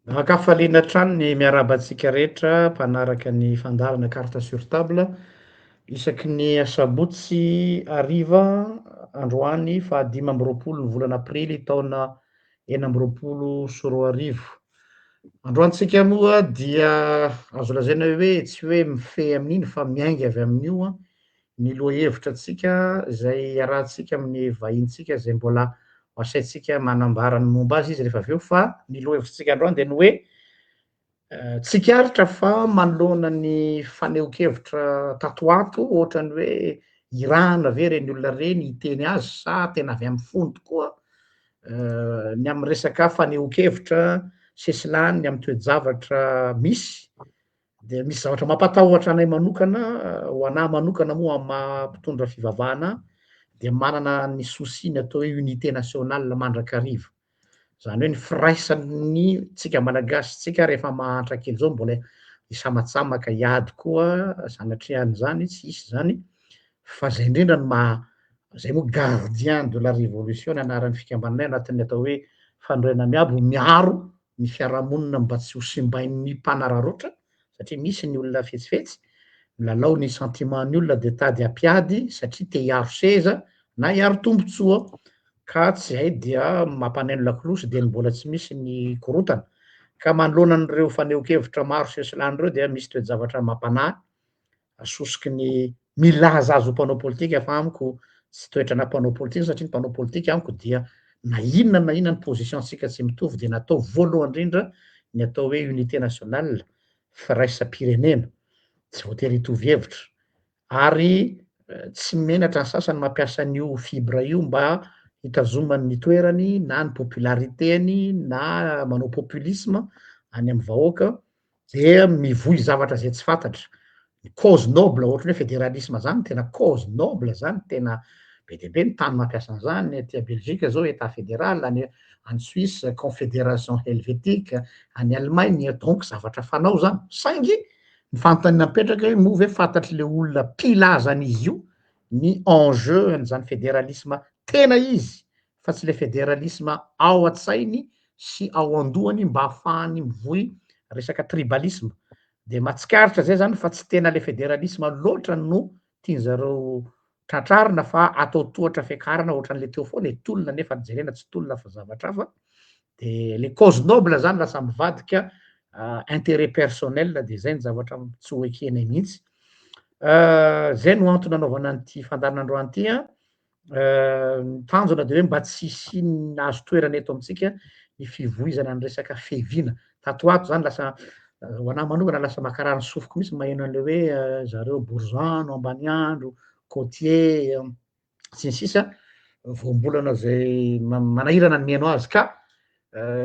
Ankafaliana hatrany ny miarahaba antsika rehetra mpanaraka ny fandaharana Carte sur table isaky ny asabotsy hariva androany faha 25 ny volana aprily taona 2026. Androany tsika moa dia azo lazaina hoe tsy hoe mifehy amin'iny fa miainga avy amin'io ny lohahevitra antsika izay iarahantsika amin'ny vahintsika izay mbola ho asaintsika manambara ny momba azy izy rehefa avy eo fa ny lohahevitsika androany dia ny hoe tsikaritra fa manoloana ny fanehoan-kevitra tato ho ato ohatran'ny hoe irahana ve ireny olona ireny hiteny azy sa tena avy amin'ny fony tokoa ny amin'ny resaka fanehoan-kevitra sesilany ny amin'ny toe-javatra misy Dia misy zavatra mampatahotra anay manokana, ho anah manokana moa amin'ny maha mpitondra fivavahana ahy, dia manana ny souci ny atao hoe unité nationale mandrakariva. Izany hoe ny firaisan'ny tsika malagasy tsika rehefa mahantra kely zao mbola hisamatsamaka hiady koa sanatria an'izany, tsy hisy izany, fa zay indrindra no maha, zay moa gardien de la révolution ny anaran'ny fikambananay anatin'ny atao hoe fanorenana miabo, miaro ny fiarahamonina mba tsy ho simbain'ny mpanararaotra satria misy ny olona fetsifetsy milalao ny sentiment ny olona dia tady hampiady satria te hiaro seza na hiaro tombotsoa ka tsy hay dia mampaneno lakolosy dia ny mbola tsy misy ny korontana ka manoloana an'ireo fanehoan-kevitra maro sesilany ireo dia misy toe-javatra mampanahy asosoky ny milaza azy ho mpanao politika fa amiko tsy toetrana mpanao politika satria ny mpanao politika amiko dia na inona na inona ny position tsika tsy mitovy dia natao voalohany indrindra ny atao hoe unité nationale, firaisam-pirenena, tsy voatery hitovy hevitra ary tsy menatra ny sasany mampiasa an'io fibre io mba hitazomany ny toerany na ny popularité-ny na manao populisme any amin'ny vahoaka dia mivoy zavatra izay tsy fantatra. Ny cause noble ohatran'ny hoe fédéralisme zany tena cause noble zany, tena be dia be ny tany mampiasa an'izany, aty à Belgique zao état fédéral, any any Suisse confédération helvétique, any Allemagne, donc zavatra fanao zany, saingy ny fanontaniana mipetraka hoe moa ve fantatr'le olona mpilaza an'izy io ny enjeu an'izany fédéralisme tena izy fa tsy le federalisme ao an-tsainy sy ao an-dohany mba hahafahany mivoy resaka tribalisme. De mahatsikaritra zay zany fa tsy tena le federalisme loatra no tian'zareo tratrarina fa atao tohatra fiakarana ohatran'le teo foana e, tolona nefa jerena tsy tolona fa zavatra hafa. De le cause noble zany lasa mivadika intérêt personnel de zay ny zavatra tsy ho ekenay mihitsy. Zay no antony nanaovana an'ity fandaharana androany ity an. Ny tanjona dia hoe mba tsy hisian'ny azo toerana eto amintsika ny fivoizana ny resaka fiaviana. Tato ho ato izany lasa, ho an'ahy manokana lasa mankarary ny sofiko mihitsy maheno an'ilay hoe zareo borizano, ambaniandro, côtier, sy ny sisa, voambolana izay manahirana ny mihaino azy ka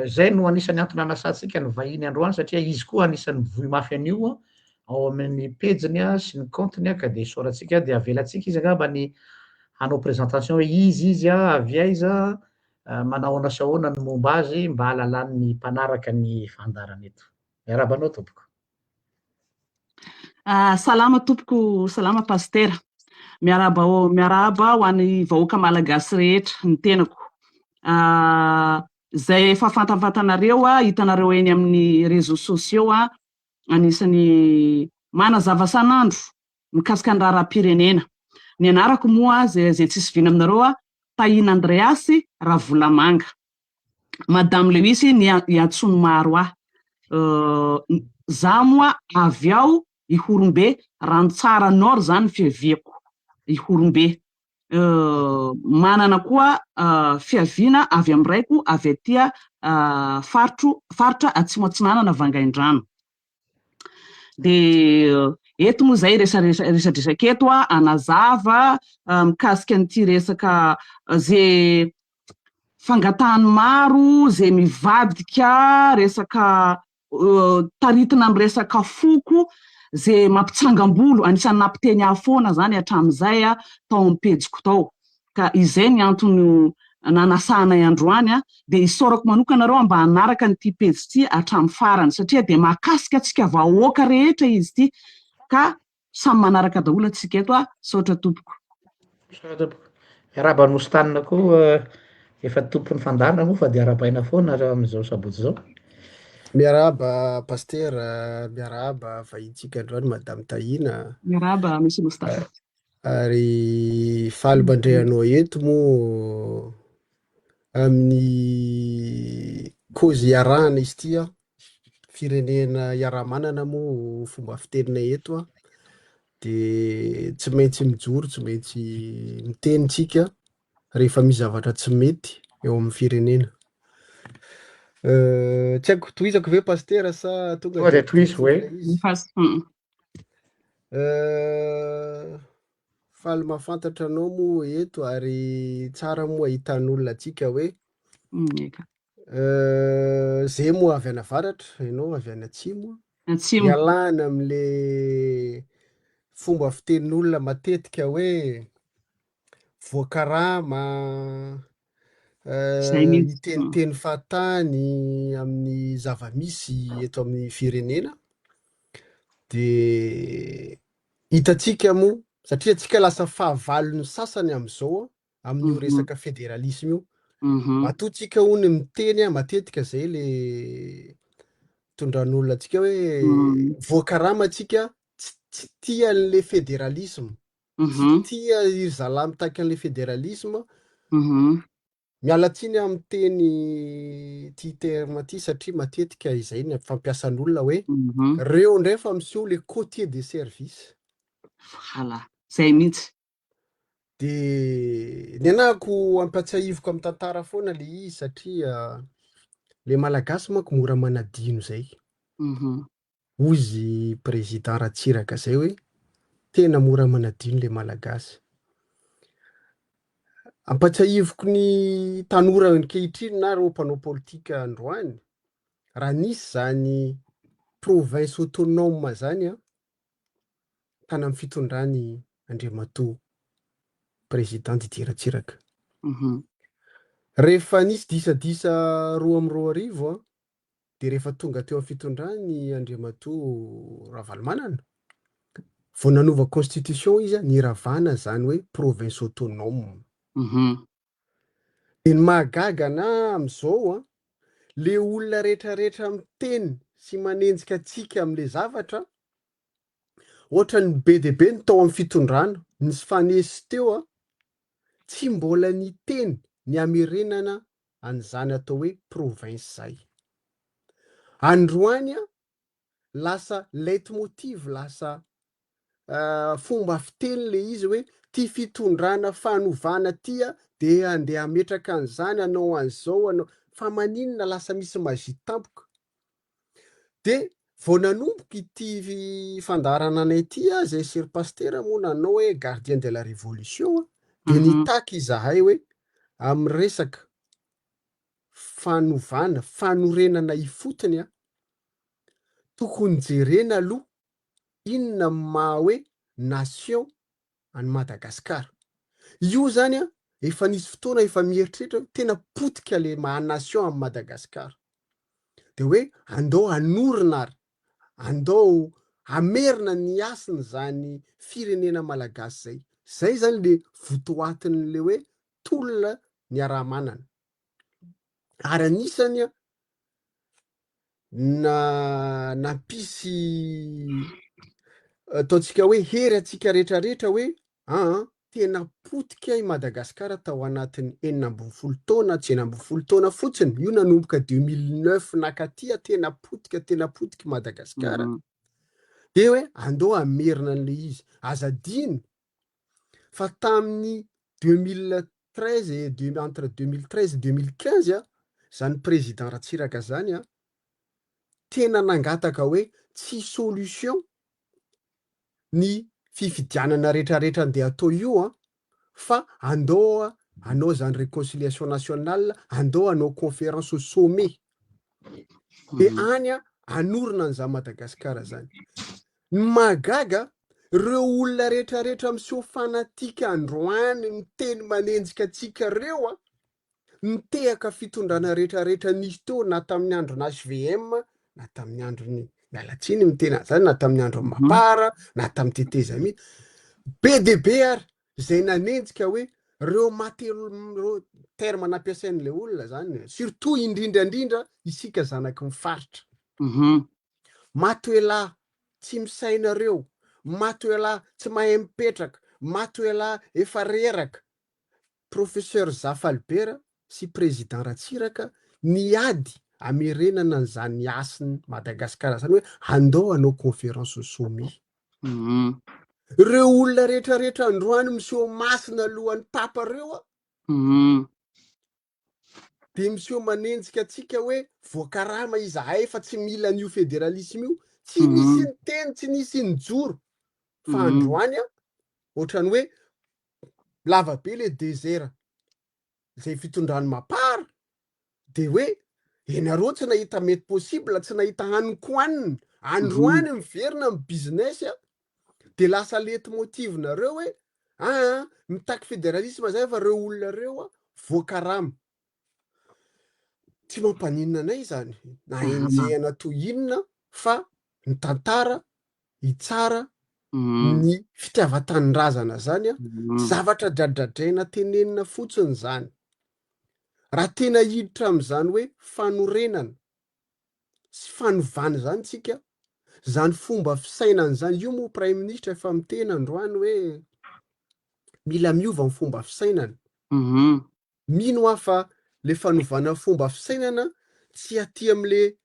Zay no anisan'ny antony anasantsika ny vahiny androany satria izy koa anisan'ny mivoy mafy an'io ao amin'ny pejiny sy ny compte-ny ka dia isaorantsika dia avelantsika izy angamba ny hanao présentation hoe iza izy, avy aiza, manao ahoana sy ahoana ny momba azy mba hahalalan'ny mpanaraka ny fandaharana eto. Miarahaba anao tompoko. Salama tompoko, salama Pasitera. Miarahaba miarahaba ho an'ny vahoaka malagasy rehetra ny tenako. Izay efa fantafantanareo, hitanareo eny amin'ny réseaux sociaux, anisan'ny manazava san'andro mikasika ny raharaham-pirenena. Ny anarako moa izay izay tsisy vina aminareo, Tahina Andreas Ravolamanga. Madame Lewis ny iantsoan'ny maro ahy. Za moa avy ao Ihorombe, Ranotsara Nord zany ny fiaviako, Ihorombe. Manana koa fiaviana avy amin'ny raiko avy aty faritro faritra Atsimo Atsinanana Vangaindrano. Dia eto moa izay resadresaka eto hanazava mikasika an'ity resaka ze fangatahan'ny maro ze mivadika resaka taritina amin'ny resaka foko ze mampitsangam-bolo, anisan'ny nampiteny ahy foana zany hatramin'izay tao amin'ny pejiko tao. Ka izay ny antony nanasanay androany dia isaorako manokana nareo mba hanaraka an'ity pejy ity hatramin'ny farany satria dia mahakasika antsika vahoaka rehetra izy ity ka samy manaraka daholo antsika eto a, saotra tompoko. Misaotra tompoko. Miarahaba an'i Mostanina koa efa tompon'ny fandaharana moa fa dia arahabaina foana raha amin'izao sabotsy izao. Miarahaba Pasitera, miarahaba vahintsika androany Madame Tahina. Miarahaba Monsieur Moustapha. Ary faly mandray anao eto moa amin'ny cause iarahana izy ity an. Firenena iaraha-manana moa fomba fiteninay eto an. Dia tsy maintsy mijoro, tsy maintsy miteny tsika rehefa misy zavatra tsy mety eo amin'ny firenena. Tsy haiko tohizako ve Pasitera sa tonga Tonga dia tohizo hoe. ilay izy? Mifas. Faly mahafantatra anao moa eto ary tsara moa ahitan'olona antsika hoe Eka. Zay moa avy any avaratra, ianao avy any atsimo. Atsimo. Ialana amin'le fomba fitenin'olona matetika hoe voakarama, Zay mihitsy. miteniteny fahatany amin'ny zava-misy eto amin'ny firenena. De hitantsika moa, satria antsika lasa fahavalon'ny sasany amin'izao amin'io resaka fédéralisme io. Matoa tsika hono miteny a, matetika zay le tondran'olona antsika hoe voakarama antsika tsy tia an'le fédéralisme. Tsy tia iry zalahy mitaky an'le fédéralisme. Miala tsiny aho miteny ty terme ty satria matetika izay ny fampiasan'olona hoe reo indray fa miseho le côtier de service. Voilà, zay mihitsy. De ny anahako ampatsiahiviko amin'ny tantara foana le izy satria le Malagasy manko mora manadino zay. Hozy président Ratsiraka zay hoe tena mora manadino le Malagasy. Ampatsiahiviko ny tanora ankehitriny na reo mpanao politika androany, raha nisy zany province autonome zany a, tany amin'ny fitondrany Andriamatoa président Didier Ratsiraka. Rehefa nisy disadisa 2002 a, de rehefa tonga teo amin'ny fitondrany Andriamatoa Ravalomanana, vao nanova constitution izy a, niravana zany hoe province autonome. De ny mahagaga ana am'izao a, le olona rehetrarehetra miteny sy manenjika antsika am'le zavatra, ohatran'ny be dia be ny tao amin'ny fitondrana, nisy fanesy teo a, tsy mbola niteny ny hamerenana an'izany atao hoe province zay. Androany a, lasa leitmotiv, lasa fomba fiteny le izy hoe ty fitondrana fanovana ty a, de andeha hametraka an'izany, hanao an'izao, hanao, fa maninona lasa misy magie tampoka. De vao nanomboka ity fandaharana anay ity a, zay Sir Pasitera moa nanao hoe gardien de la révolution a, de nitaky izahay hoe amin'ny resaka fanovana, fanorenana ifotony a, tokony jerena aloha inona ny maha hoe nation an'i Madagasikara. Io zany a, efa nisy fotoana efa mieritreritra hoe tena potika le maha nation amin'i Madagasikara. De hoe andao hanorina ary, andao hamerina ny hasiny zany firenena malagasy zay. Zay zany le votoatin'le hoe tolona niaraha-manana. Ary anisany a, na nampisy ataontsika hoe hery antsika rehetrarehetra hoe aa tena potika i Madagasikara tao anatin'ny 16 taona, tsy 16 taona fotsiny, io nanomboka 2009 nakaty tena potika, tena potika i Madagasikara. De hoe andao hamerina an'le izy. Aza adino fa tamin'ny 2013 et deux, entre 2013 et 2015 a, zany président Ratsiraka zany a, tena nangataka hoe tsy solution ny fifidianana rehetrarehetra andeha atao io a, fa andao a hanao zany réconciliation nationale, andao hanao conférence au sommet. De any a hanorina an'izany Madagasikara zany. Ny mahagaga, reo olona rehetrarehetra miseho fanatika androany miteny manenjika antsika reo a, nitehaka fitondrana rehetrarehetra nisy teo na tamin'ny andron'ny HVM, na tamin'ny andron'ny, miala tsiny miteny an'izany, na tamin'ny andron'ny Mapar, na tamin'ny tetezamita. Be dia be ary zay nanenjika hoe reo maty, reo terme nampiasain'ilay olona zany, surtout indrindra indrindra isika zanaky ny faritra. Mato elah tsy misaina reo, mato elah tsy mahay mipetraka, mato elah efa reraka. Professeur Zafy Albert sy Président Ratsiraka niady hamerenana an'izany hasin'i Madagasikara zany hoe andao hanao conférence au sommet. Reo olona rehetra rehetra androany miseho masina alohan'ny Papa reo a, dia miseho manenjika antsika hoe voakarama izahay fa tsy mila an'io fédéralisme io, tsy nisy niteny, tsy nisy nijoro, fa androany a, ohatran'ny hoe lava be le désert izay fitondran'ny mapar, dia hoe ianareo tsy nahita mety possible, tsy nahita hanin-kohanina, androany miverina amin'ny business a, dia lasa leitmotiv nareo hoe aa mitaky fédéralisme zay fa reo olona reo a voakarama. Tsy mampaninona anay izany na enjehina toy inona fa ny tantara hitsara ny fitiavan-tanindrazana zany a, zavatra dradradraina tenenina fotsiny zany. Raha tena hiditra amin'izany hoe fanorenana sy fanovana izany tsika, zany fomba fisainana zany, io moa praiminisitra efa miteny androany hoe mila miova ny fomba fisainana. Mino aho fa le fanovana fomba fisainana tsy aty amle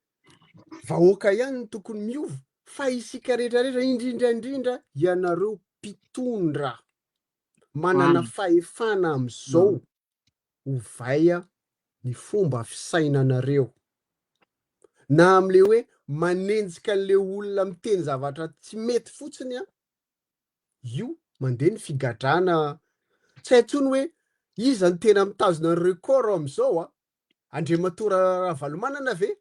vahoaka ihany no tokony miova fa isika rehetra rehetra indrindra indrindra ianareo mpitondra manana fahefana amizao ovay ny fomba fisainanareo na amle hoe manenjika anle olona miteny zavatra tsy mety fotsiny an io mandeha ny figadrana tsy hay intsony hoe iza no tena mitazona ny record amizao a, Andriamatoa Ravalomanana ve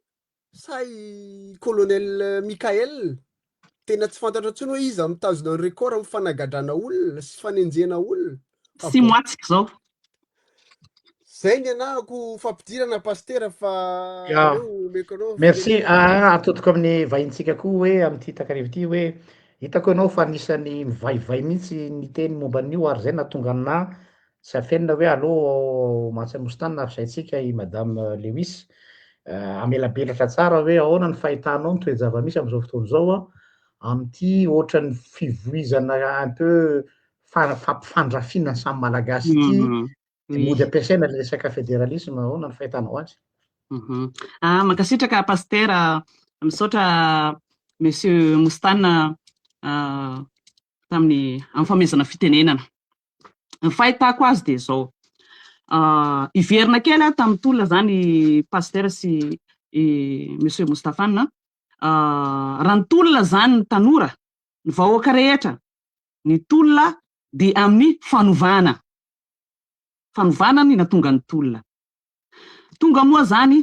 sa i Colonel Mickaël? Tena tsy fantatra intsony hoe iza mitazona ny record amin'ny fanagadrana olona sy fanenjehana olona. Fa Six bon. mois tsika izao. Zay ny anahako fampidirana Pasitera fa Ya. aleo omeko anao Merci. fitenenana. Ah, atodiko amin'ny vahintsika koa hoe amin'ity takariva ity hoe hitako ianao fa anisan'ny mivaivay mihitsy niteny momba an'io ary zay nahatonga anà Tsy afenina hoe alou mantsy Mostana ary saintsika i Madame Lewis hamelabelatra tsara hoe ahoana ny fahitanao ny toe-java-misy amin'izao fotoana izao amin'ity ohatran'ny fivoizana un peu fampifandrafiana ny samy Malagasy ity dia mody ampiasaina ilay resaka fédéralisme, ahoana ny fahitanao azy? Ah, mankasitraka Pasitera, misaotra Monsieur Moustane tamin'ny amin'ny fanomezana fitenenana. Ny fahitako azy dia izao, hiverina kely aho tamin'ny tolona izany Pasitera sy i Monsieur Moustapha, raha ny tolona izany ny tanora, ny vahoaka rehetra, ny tolona dia amin'ny fanovana, fanovana ny nahatonga ny tolona. Tonga moa izany,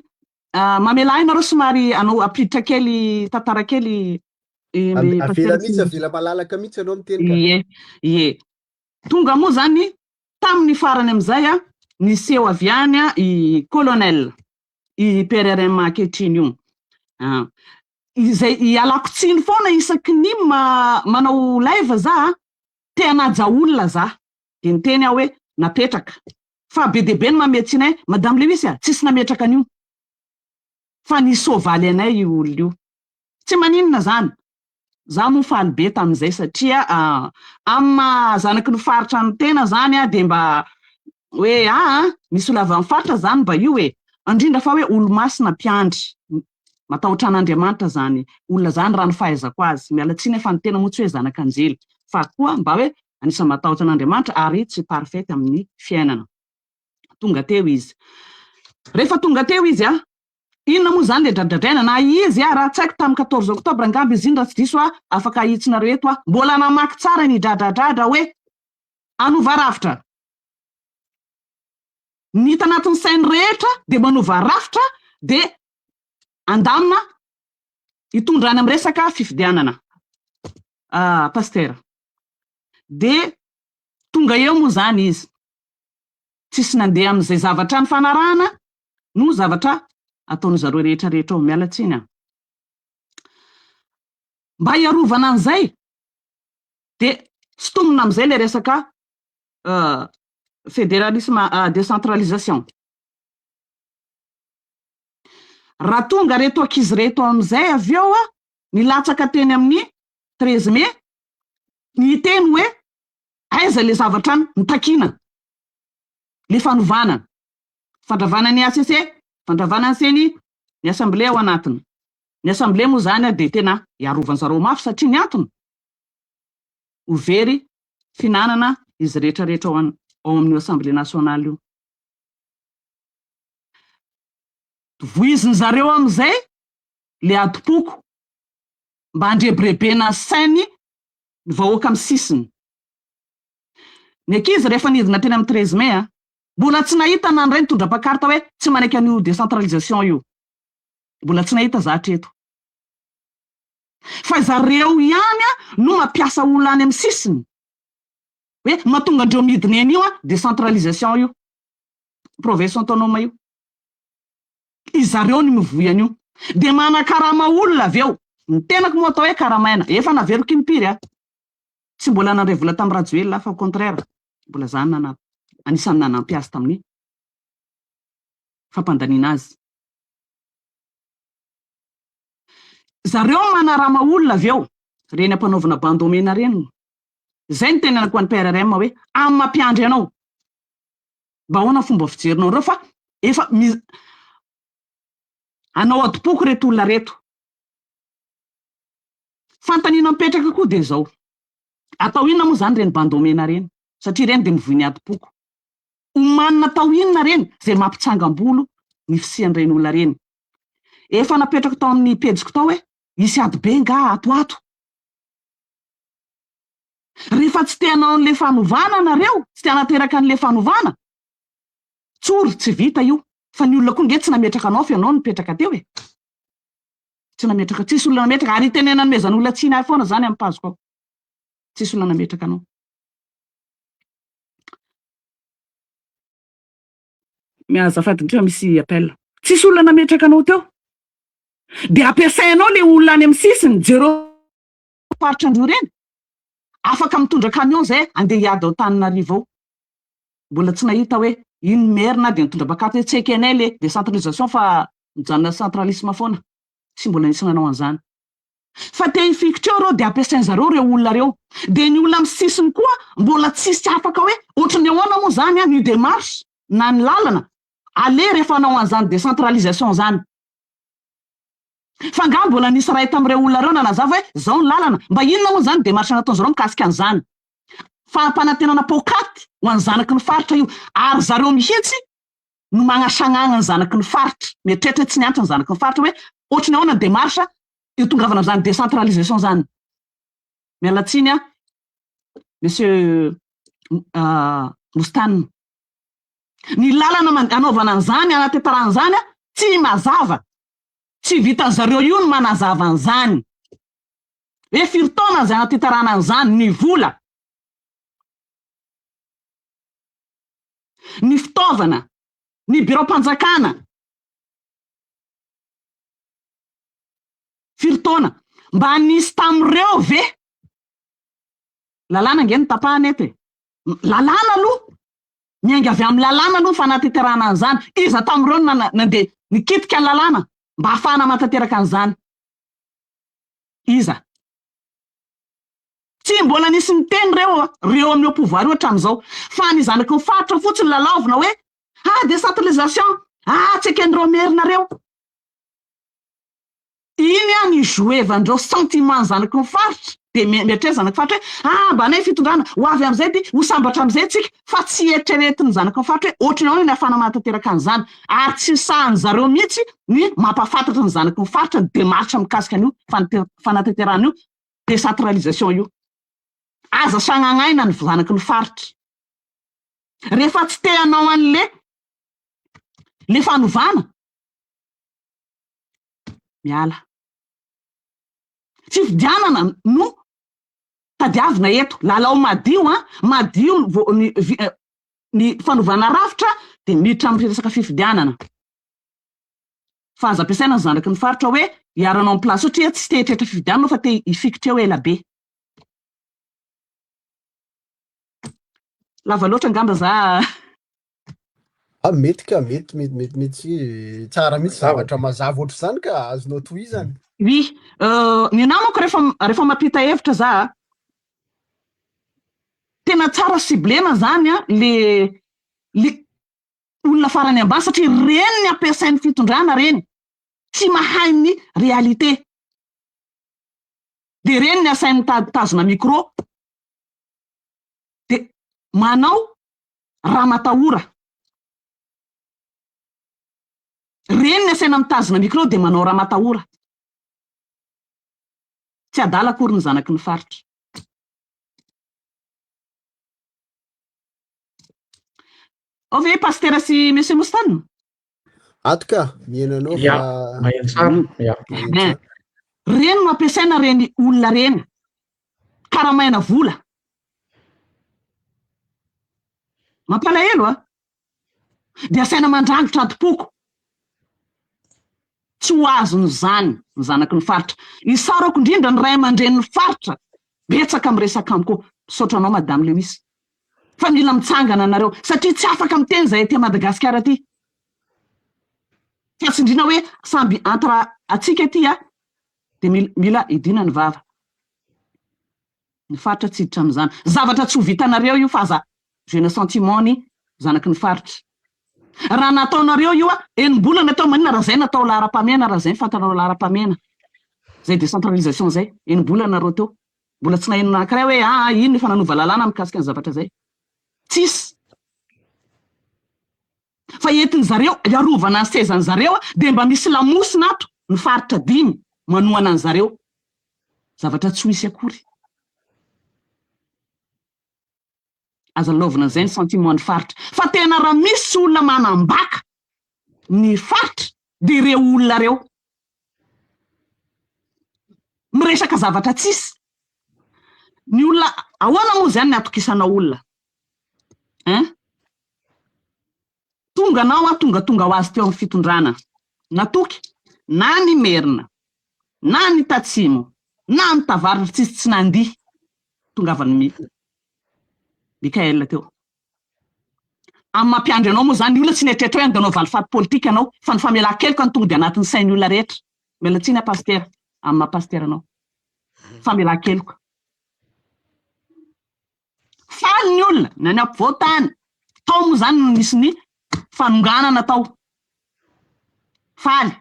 mamelà ahy nareo somary hanao hampiditra kely tantara kely Avela mihitsy, avela malalaka mihitsy ianao miteny ka. Ie, ie. Tonga moa izany tamin'ny farany amin'izay niseho avy any i Colonel, i PRRM ankehitriny io. Izay ialako tsiny foana isaky ny manao live za, te hanaja olona za. Dia niteny aho hoe napetraka. Fa be dia be ny manome tsiny ahy, Madame Lewis a, tsisy nametraka an'io. Fa nisoavaly anay io olona io. Tsy maninona izany. Za moa faly be tamin'izay satria amin'ny maha zanaky ny faritra ny tena izany dia mba hoe aa misy olona avy amin'ny faritra izany mba io e! Indrindra fa hoe olo-masina mpiandry, matahotra an'Andriamanitra izany olona izany raha ny fahaizako azy. Miala tsiny aho fa ny tena moa tsy hoe zanak'anjely fa koa mba hoe anisan'ny matahotra an'Andriamanitra ary tsy parfaite amin'ny fiainana. Tonga teo izy. Rehefa tonga teo izy Inona moa izany le dradradraina na izy ara, tsy haiko tamin'ny 14 octobre angamba izy iny raha tsy diso aho, afaka ahitsinareo eto aho, mbola namaky tsara ny dradradradra hoe hanova rafitra. Ny hita anatin'ny sainy rehetra dia manova rafitra dia handamina hitondra any amin'ny resaka fifidianana. Ah, Pasitera. Dia tonga eo moa izany izy. Tsisy nandeha amin'izay zavatra nifanarahana no zavatra ataon'ny zareo rehetra rehetra ao, miala tsiny an. Mba hiarovana an'izay dia sintomina amin'izay ilay resaka fédéralisme décentralisation. Raha tonga reto ankizy reto amin'izay avy eo nilatsaka teny amin'ny treize mai niteny hoe aiza le zavatra nitakiana, le fanovana, fandravana ny HCC, fandravana ny ceni, ny assemblée ao anatiny. Ny assemblée moa zany dia tena iarovan'ny zareo mafy satria ny antony ho very fihinanana izy rehetra rehetra ao ao amin'io assemblée nationale io. Voiziny zareo amin'izay le adim-poko mba handrebirebena sainy ny vahoaka amin'ny sisiny. Ny ankizy rehefa nidina teny amin'ny treize mai a, mbola tsy nahita na ny ray nitondra pancarte hoe tsy manaiky an'io décentralisation io. Mbola tsy nahita za hatreto. Fa zareo ihany no mampiasa olona any amin'ny sisiny hoe mahatonga andreo midina eny io décentralisation io, province autonome io. Izareo no mivoy an'io. Dia manakarama olona avy eo. Ny tenako moa atao hoe karamaina. Efa naveriko impiry aho. Tsy mbola nandray vola tamin'i Rajoelina aho fa au contraire, mbola za no anisan'ny nanampy azy tamin'ny fampandaniana azy. Zareo manarama olona avy eo, reny ampanaovina bandeau mena reny. Izay no tenenako an'i PRRM hoe amin'ny mampiandry anao. Mba ahoana ny fomba fijerinao an'ireo fa efa hanao adim-poko ireto olona ireto. Fanontaniana mipetraka koa dia izao, atao inona moa izany ireny bandeau mena ireny? Satria ireny dia mivoy ny adim-poko. Omanina atao inona ireny izay mampitsangam-bolo ny fisian'ireny olona ireny? Efa napetrako tao amin'ny pejiko tao hoe hisy ady be nga ato ato? Rehefa tsy te hanao an'ilay fanovana nareo, tsy te hanateraka an'ilay fanovana, tsory, tsy vita io. Fa ny olona koa nge tsy nametraka anao fa ianao no nipetraka teo e. Tsy nametraka, tsisy olona nametraka, ary itenenana anomezan'olona tsiny ahy foana zany amin'ny page-ko ao. Tsisy olona nametraka anao. Azafady indrindra misy appel. Tsisy olona nametraka anao teo. Dia ampiasainao le olona any amin'ny sisiny, jereo faritra androy ireny. Afaka mitondra camion zay andeha hiady ao Antananarivo ao. Mbola tsy nahita hoe iny merina dia nitondra pancarte hoe tsy ekenay le décentralisation fa mijanona centralisme foana. Tsy mbola nisy nanao an'izany. Fa te hifikitra eo ireo dia ampiasain zareo ireo olona ireo. Dia ny olona amin'ny sisiny koa mbola tsisy afaka hoe ohatran'ny ahoana moa izany ny démarche na ny lalana aleha rehefa hanao an'izany décentralisation izany. Fa angaha mbola nisy iray tamin'ireo olona ireo nanazava hoe izao ny lalana? Mba inona moa izany démarche nataon'izy ireo mikasika an'izany? Fampanantenana poakaty ho an'ny zanaky ny faritra io ary zareo mihitsy no magnasagnagna ny zanaky ny faritra, mieritreritra hoe tsy niantso ny zanaky ny faritra hoe ohatry ny ahoana ny démarche hitongavana amin'izany décentralisation izany. Miala tsiny aho Monsieur Moustane. Ny lalana anaovana an'izany, anatanterahana an'izany tsy mazava. Tsy vitan'zareo io ny manazava an'izany. Hoe firy taona izay anatanterahana an'izany, ny vola, ny fitaovana, ny biraom-panjakana. Firy taona? Mba nisy tamin'ireo ve? Lalàna ange no tapahana eto e. Lalàna aloha. Miainga avy amin'ny lalàna aloha ny fanatanterahana an'izany. Iza tamin'ireo no nandeha nikitika ny lalàna mba hahafahana manatanteraka an'izany? Iza? Tsy mbola nisy niteny ireo ireo amin'ny au pouvoir io hatramin'izao. Fa ny zanaky ny faritra fotsiny lalaovina hoe ah décentralisation, ah tsy eken'ireo merina ireo. Iny an ny jouer-vandreo sentiment zanaky ny faritra dia mieritreritra zanaky faritra hoe ah mba anay fitondrana ho avy amin'izay ity ho sambatra amin'izay tsika fa tsy eritreretin'ny zanaky ny faritra hoe ohatry ny ahoana ny ahafahana manatanteraka an'izany ary tsy sahan'ny zareo mihitsy ny mampahafantatra ny zanaky ny faritra ny démarche mikasika an'io fanatanterahana io décentralisation io. Aza sagnagnaina ny zanaky ny faritra rehefa tsy te hanao an'le le fanovana. Miala. Fifidianana no tadiavina eto. Lalao madio an, madio ny ny fanovana rafitra dia miditra amin'ny resaka fifidianana. Fa aza ampiasaina ny zanaky ny faritra hoe hiaranao amin'ny place satria tsy te hieritreritra fifidianana fa te hifikitra eo ela be. Lava loatra angamba za. Ah mety ka, mety mety mety mihitsy, tsara mihitsy zavatra mazava ohatr'izany ka, azonao tohizana. Oui, ny namako rehefa rehefa mampita hevitra za a, tena tsara ciblena zany a le le olona farany ambany satria reny ny ampiasain'ny fitondrana reny, tsy mahay ny réalité. De reny ny asainy mitazona micro de manao ramatahora. Reny ny asaina mitazona micro de manao ramatahora. Tsy adala akory ny zanaky ny faritra. Ao ve Pasitera sy Monsieur Moustane? Ato ka, mihaino anao Ya, fa maheno tsara. Ya. maheno tsara. Reny no ampiasaina reny olona reny. Karamaina vola. Mampalahelo a! Dia asaina mandrangitra adim-poko. Tsy ho azon'izany ny zanaky ny faritra. Isaorako indrindra ny ray aman-drenin'ny faritra betsaka miresaka amiko. Misaotra anao Madame Lewis. Fa mila mitsangana nareo satria tsy afaka miteny izahay aty Madagasikara aty. Fa tsindriana hoe samby entre atsika aty a, dia mila hidiana ny vava. Ny faritra tsy hiditra amin'izany. Zavatra tsy ho vitanareo io fa aza jeune sentiment ny zanaky ny faritra. Raha nataonareo io a, enim-bolana teo maninona raha zay natao laharam-pahamehana raha zay ny fantanareo laharam-pahamehana. Zay décentralisation zay, enim-bolana nareo teo. Mbola tsy naheno anankiray hoe aa ino efa nanova lalàna mikasika ny zavatra zay. Tsisy. Fa entin zareo hiarovana ny sezan zareo dia mba misy lamosina ato ny faritra dimy manohana an zareo. Zavatra tsy ho hisy akory. Aza lalaovina an'izay ny sentiment ny faritra. Fa tena raha misy olona manambaka ny faritra dia ireo olona ireo. Miresaka zavatra tsisy. Ny olona, ahoana moa izany ny atokisanao olona? Hein? Tonga anao aho tongatonga ho azy teo amin'ny fitondrana. Natoky na ny Merina, na ny Tatsimo, na ny Tavaratra tsisy tsy nandihy tongavan'i Mickaël teo. Amin'ny maha mpiandry anao moa izany, ny olona tsy nieritreritra hoe andeha hanao valifaty politika ianao, fa ny famelan-keloka no tonga dia anatin'ny sain'ny olona rehetra. Miala tsiny aho Pasitera, amin'ny maha Pasitera anao. Famelan-keloka. Faly ny olona, na ny ampovoan-tany. Tao moa izany no nisy ny fanonganana tao. Faly.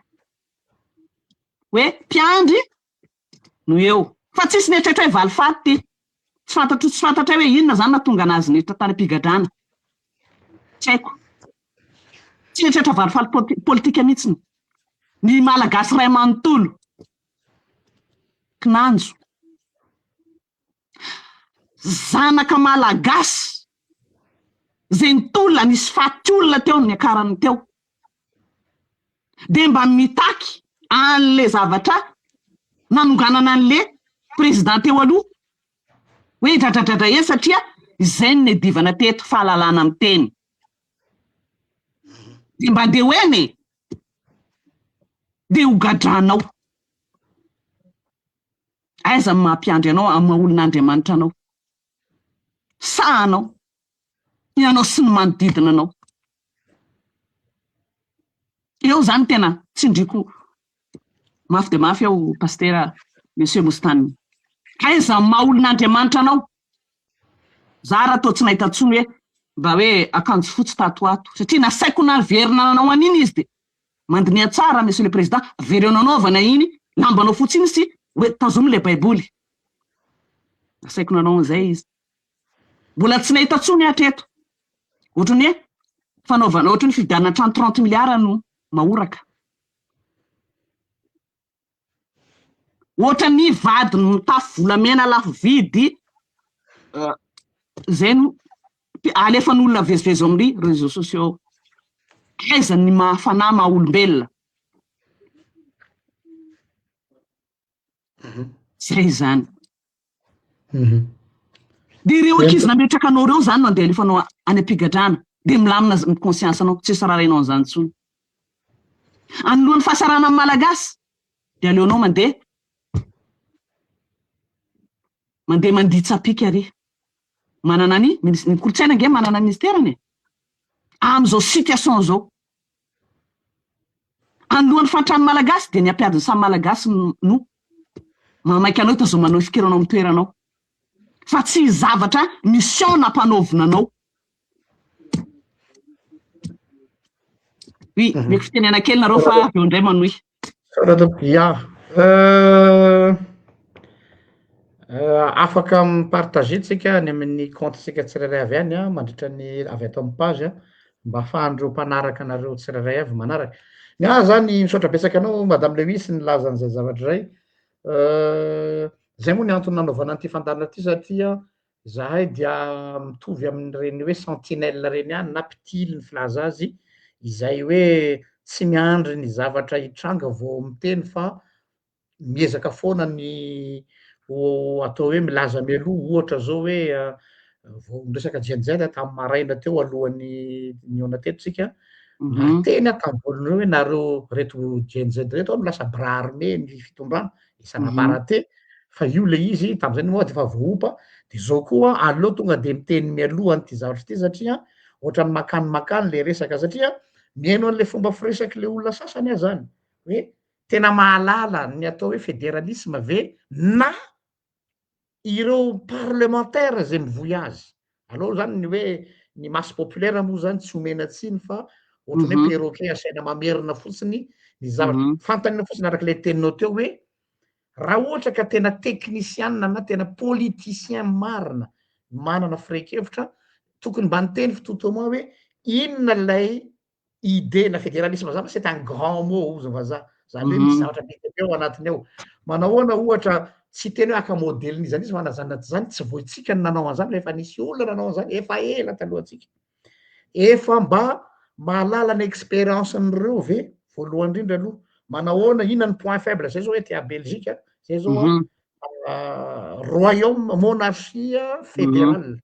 Hoe mpiandry no eo. Fa tsisy nieritreritra hoe valifaty ity. Tsy fantatro tsy fantatray hoe inona izany nahatonga anazy niditra tany am-pigadrana. Tsy haiko. Tsy nieritreritra valifaty politika mihitsy ny Malagasy iray manontolo. Kinanjo. Zanaka Malagasy izay nitolona nisy faty olona teo niakarany teo dia mba mitaky an'le zavatra nanonganana an'le président teo aloha hoe dradradradra eny satria izay no niadivana teto fahalalana miteny dia mba andeha ho eny e dia ho gadranao. Aiza no maha mpiandry anao amin'ny maha olon'Andriamanitra anao? Sahanao, ianao sy ny manodidina anao. Eo izany tena tsindriko mafy dia mafy aho Pasitera Monsieur Moustane. Aiza no maha olon'Andriamanitra anao? Za raha toa tsy nahita intsony hoe mba hoe akanjo fotsy tato ho ato satria nasaiko naverina nanao an'iny izy dia Mandiniha tsara Monsieur le Président, avereno nanaovana iny lambanao fotsy iny sy hoe tazomy ilay baiboly. Nasaiko nanao an'izay izy. Mbola tsy nahita tsony hatreto. Ohatran'ny hoe fanaovana, ohatran'ny fividianana trano 30 milliards no mahoraka. Ohatran'ny vadiny mitafy volamena lafo vidy izay no alefan'olona mivezivezy ao amin'ny réseaux sociaux ao. Aiza ny maha fanahy maha olombelona? Zay izany. Dia ireo ankizy nametraka anao ireo izany no andeha alefanao any am-pigadrana. Dia milamina ny conscience anao, tsisy rarahinao an'izany intsony. Anoloan'ny fahasarana amin'ny Malagasy dia aleonao mandeha mandeha mandihy tsapika ary. Manana ny, ny kolontsaina ange manana ny ministerany e. Amin'izao situation izao. Anoloan'ny fahantran'ny Malagasy dia ny hampiady ny samy Malagasy no mahamaika anao hitazomanao hifikiranao amin'ny toeranao. Fa tsy zavatra mission nampanaovina anao. Oui, meko fitenena kely nareo fa avy eo indray manohy. Ya. Afaka mi-partager tsika any amin'ny compte-tsika tsirairay avy any an, mandritra ny avy ato amin'ny page an, mba ahafahan'ireo mpanaraka anareo tsirairay avy manaraka. Ny ahy zany misaotra betsaka anao Madame Lewis nilaza an'izay zavatra izay. Zay moa ny antony nanaovana an'ity fandaharana ity satria Izahay dia mitovy amin'ireny hoe sentinelle ireny ihany na mpitily ny filaza azy, izay hoe tsy miandry ny zavatra hitranga vao miteny fa miezaka foana ny ho atao hoe milaza mialoha, ohatra zao hoe vao niresaka Gen Z tamin'ny maraina teo alohan'ny nihaona teto tsika, niteny aho tamin'ny voalohany hoe nareo reto Gen Z reto no lasa bras armé ny fitondrana, isan'ambaraté fa io le izy tam'zay moa de efa voaompa de zao koa aleo tonga de miteny mialoha an'ity zavatra ity satria ohatran'ny makany makany le resaka satria mihaino an'le fomba firesaky le olona sasany aho zany hoe tena mahalala ny atao hoe federalisme ve na ireo parlementaire zay mivoy azy aleo zany ny hoe ny masse populaire moa zany tsy omena tsiny fa ohatran'ny hoe perroquet asaina mamerina fotsiny ny zavatra fantany fotsiny araka ilay teninao teo hoe raha ohatra ka tena teknisianina na tena politicien marina manana firehan-kevitra tokony mba niteny fitotomoa hoe inona ilay idée na fédéralisme zany c'est un grand mot hozy ny vazaha, zany hoe misy zavatra be dia be ao anatiny ao. Manahoana ohatra tsy hiteny hoe haka modelin'iza n'iza fa na zany na tsy zany tsy vao isika no nanao an'izany fa efa nisy olona nanao an'izany efa ela talohantsika. Efa mba mahalala ny expérience-n'ireo ve voalohany indrindra aloha, manahoana inona ny point faible, zay zao hoe aty à Belgique, zay zao a royaume monarchie fédérale.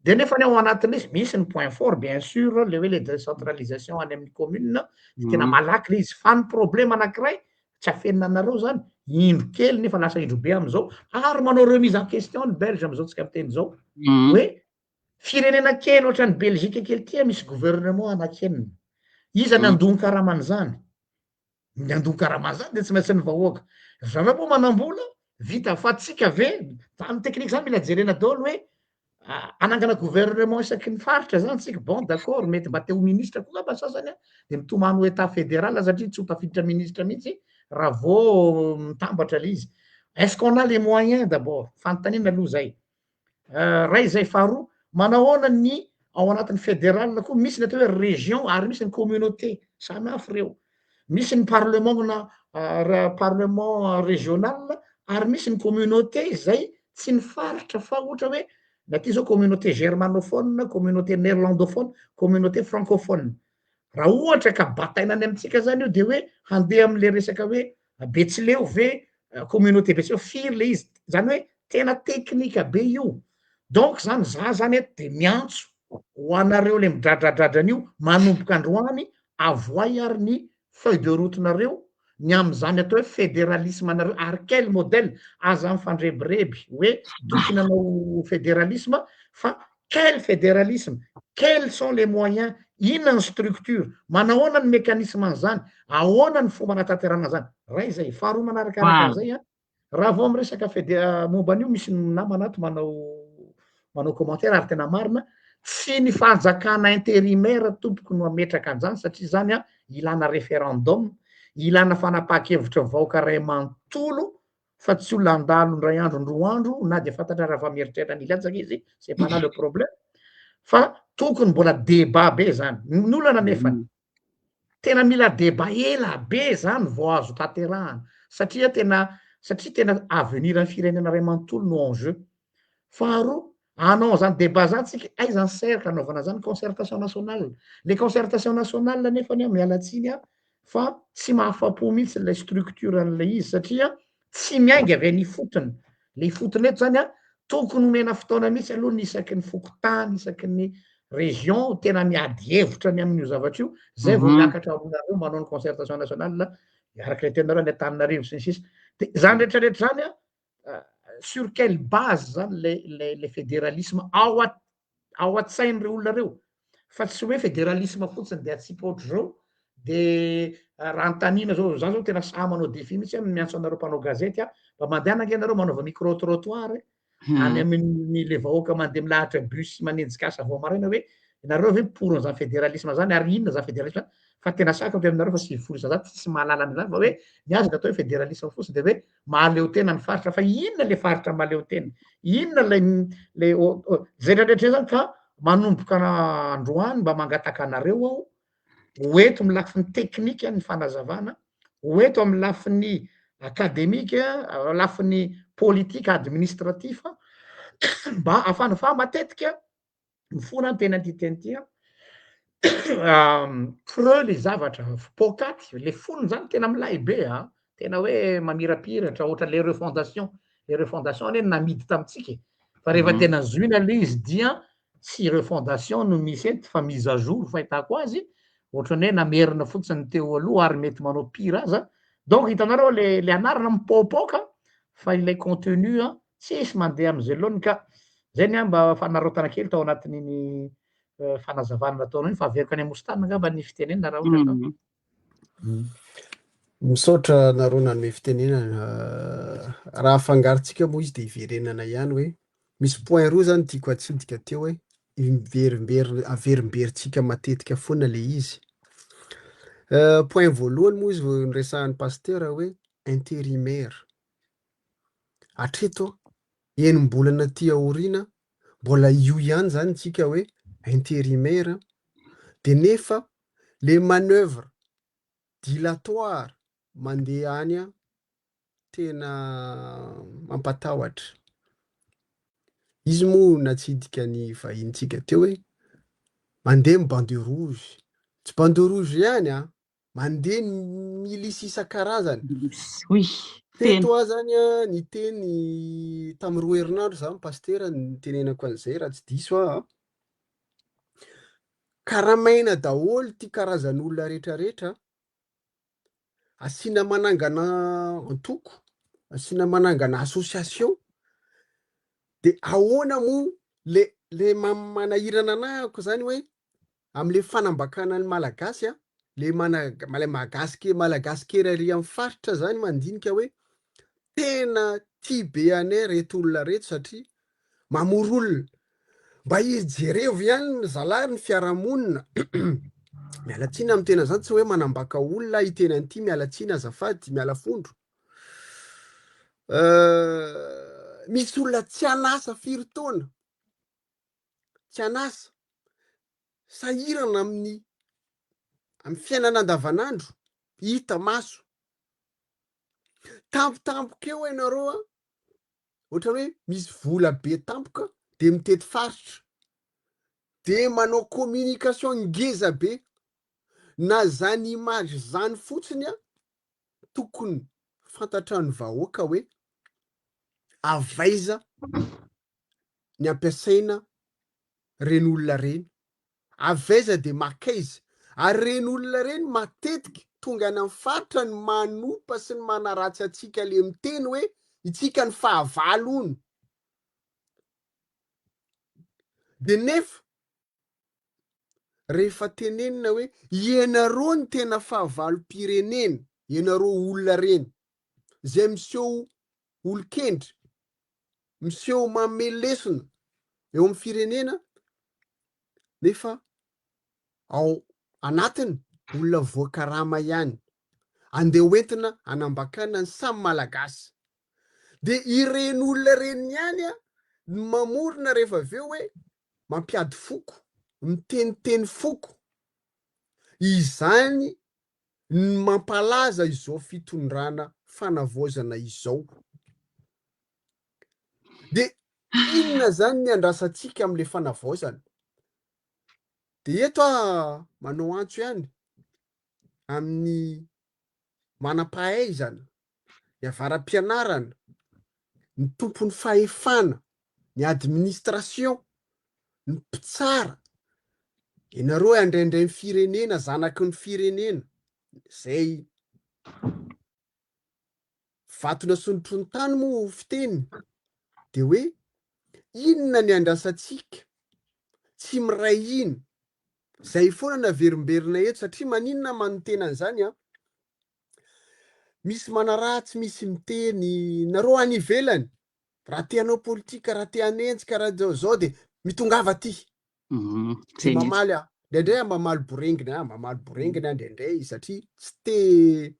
De nefa ny ao anatin'ilay izy misy ny point fort bien sûr le hoe le décentralisation any amin'ny commune de tena malaky le izy fa ny problème anankiray tsy afenina anareo zany indro kely nefa lasa indro be am'izao ary manao remise en question ny belge am'izao tsika miteny zao hoe firenena kely ohatran'ny Belgique kely ty misy gouvernement anankienina iza ny andohan-karaman'izany Ny andoha-karama zany de tsy maintsy ny vahoaka. Ry zareo moa manam-bola, vita fa tsika ve, zany teknika zany mila jerena daholo hoe hanangana gouvernement isaky ny faritra zany tsika, bon d'accord mety mba te ho ministre koa angamba ny sasany an, de mitomany ho etat fédéral satria tsy ho tafiditra ministre mihitsy raha vao mitambatra le izy. Est-ce qu'on a les moyens d'abord? Fanontaniana aloha zay. Ray izay, faharoa, manahoana ny ao anatin'ny fédéral koa misy ny atao hoe région ary misy ny communauté, samy hafa ireo. Misy ny parlement na parlement régional ary misy ny communauté izay tsy ny faritra fa ohatra hoe ny aty zao communauté germanophone, communauté néerlandophone, communauté francophone. Raha ohatra ka bataina any amintsika zany io de hoe handeha am'le resaka hoe betsileo ve, communauté betsileo, firy le izy, zany hoe tena teknika be io. Donc zany za zany eto de miantso ho anareo le midradradradra an'io manomboka androany, avoay ary ny feuille de route nareo ny amin'izany atao hoe fédéralisme anareo ary quel modèle, aza mifandrebireby hoe tokony hanao fédéralisme fa quel fédéralisme, quels sont les moyens, inona ny structure, manahoana ny mécanisme an'izany, ahoana ny fomba anatanterahana an'izany, ray izay, faharoa manarakaraka an'izay an, raha vao miresaka fédé- momba an'io misy namana ato manao manao commentaire ary tena marina, tsy ny fanjakana intérimaire tompoko no hametraka an'izany satria izany an ilana référendum, ilana fanapahan-kevitry ny vahoaka ray manontolo fa tsy olona handalo indray andro indroa andro na dia fantatra raha fa mieritreritra ny hilatsaka izy, c'est pas là le problème, fa tokony mbola débat be zany, ny olana nefany tena mila débat ela be zany vao azo tanterahana satria tena satria tena avenir ny firenena ray manontolo no en jeu. Faharoa, hanao an'izany débat zany tsika, aiza ny cercle anaovana an'izany concertation nationale, le concertation nationale nefany an, miala tsiny an, fa tsy mahafapo mihitsy ilay structure an'ilay izy satria tsy miainga avy any ifotony, le ifotony eto zany an, tokony omena fotoana mihitsy aloha ny isaky ny fokontany, isaky ny région tena miady hevitra ny amin'io zavatra io, zay vao miakatra aminareo manao ny concertation nationale, araka ilay teninareo any Antananarivo sy ny sisa, de zany rehetrarehetra zany an, sur quelle base zany le le le fédéralisme ao a- ao an-tsain'ireo olona ireo? Fa tsy hoe federalisme fotsiny de atsipy ohatr'izao de raha antanina zao, za zao tena sahy manao défi mihitsy aho miantso anareo mpanao gazety aho, mba mandehana ange nareo manaova micro trottoir e, any amin'ny le vahoaka mandeha milahatra bus manenjika asa vao maraina hoe nareo ve pour an'izany federalisme zany ary inona zany federalisme zany, fa tena sahiko miteny aminareo fa 90% tsisy mahalala an'izany fa hoe ny azy ny atao hoe federalisme fotsiny de hoe mahaleo tena ny faritra fa inona le faritra mahaleo tena, inona lay le zay rehetra rehetra zay zany ka manomboka androany mba mangataka anareo aho ho eto amin'ny lafiny teknika ny fanazavana, ho eto amin'ny lafiny akademika, lafiny politika administratif mba ahafahana fa matetika mifona ny tena ity teny ity an, creux le zavatra, poakaty, le fonony zany tena milay be an, tena hoe mamirapiratra ohatran'le refondation, le refondation anie namidy tamintsika e, fa rehefa tena zohina le izy dia tsy refondation no misy eto fa mise à jour fahitako azy, ohatran'ny hoe namerina fotsiny ny teo aloha ary mety manao pire aza, donc hitanareo le le anarana mipoapoaka fa ilay contenu an tsisy mandeha am'zay laoniny ka zay ny ahy mba fanararaotana kely tao anatin'iny fanazavana nataonao iny fa averiko any Amositany angamba ny fitenenana raha ohatra ka. Misaotra anareo nanome fitenenana. Raha afangarontsika moa izy dia iverenana ihany hoe misy point roa zany tiako hatsidika teo hoe miverimberina averimberintsika matetika foana le izy. Point voalohany moa izy vao niresahan'ny pasteur hoe intérimaire. Hatreto enim-bolana aty aoriana mbola io ihany zany tsika hoe intérimaire de nefa le manoeuvre dilatoire mandeha any an tena mampatahotra. Izy moa natsidika ny vahintsika teo hoe mandeha ny bande rouge, tsy bande rouge ihany an, mandeha ny milisy isan-karazany. Milisy, oui, tena. Teto aho zany an, niteny tamin'ny roa herinandro zany pasitera nitenenako an'izay raha tsy diso aho an. Karamaina daholo ity karazan'olona rehetrarehetra, asiana manangana antoko, asiana manangana association, de ahoana moa le le manahirana anahako zany hoe amle fanambakana ny malagasy a, le mana le magasy malagasy kely ary amin'ny faritra zany mandinika hoe tena tia be anay reto olona reto satria mamory olona mba ijerevo ihany ny zalahy ny fiarahamonina miala tsiny amin'ny tena zany tsy hoe manambaka olona hiteny an'ity miala tsiny azafady miala fondro misy olona tsy an'asa firy taona tsy an'asa sahirana amin'ny amin'ny fiainana andavanandro hita maso tampotampoka eo ianareo a ohatra hoe misy vola be tampoka de mitety faritra de manao communication ngeza be na zany image zany fotsiny a tokony fantatra ny vahoaka hoe avaiza ny ampiasaina reny olona reny Avy aiza dia makaiza? Ary ireny olona ireny matetika tonga any amin'ny faritra ny manompa sy ny manaratsy antsika le miteny hoe itsika ny fahavalo hono. Dia nefa rehefa tenenina hoe ianareo ny tena fahavalom-pirenena, ianareo olona ireny izay miseho olon-kendry, miseho manome lesona eo amin'ny firenena nefa ao anatiny olona voakarama ihany andeha hoentina hanambakana ny samy malagasy de ireny olona ireny ihany a ny mamorona rehefa avy eo hoe mampiady foko miteniteny foko izany ny mampalaza izao fitondrana fanavaozana izao. De inona zany ny andrasantsika amle fanavaozana? De eto aho manao antso ihany amin'ny manam-pahaizana, ny avara-pianarana, ny tompon'ny fahefana, ny administration, ny mpitsara, ianareo andraindray ny firenena, zanaky ny firenena, zay vato nasondrotry ny tany moa fiteny, de hoe inona ny andrasantsika tsy miray hina. Zay foana no averimberina eto satria maninona manotena an'izany an? Misy manaratsy, misy miteny, nareo any ivelany, raha te hanao politika, raha te hanenjika, raha zao zao de mitongava aty. De mamaly aho. Indraindray aho mamaly borengina, ah, mamaly borengina aho indraindray satria tsy te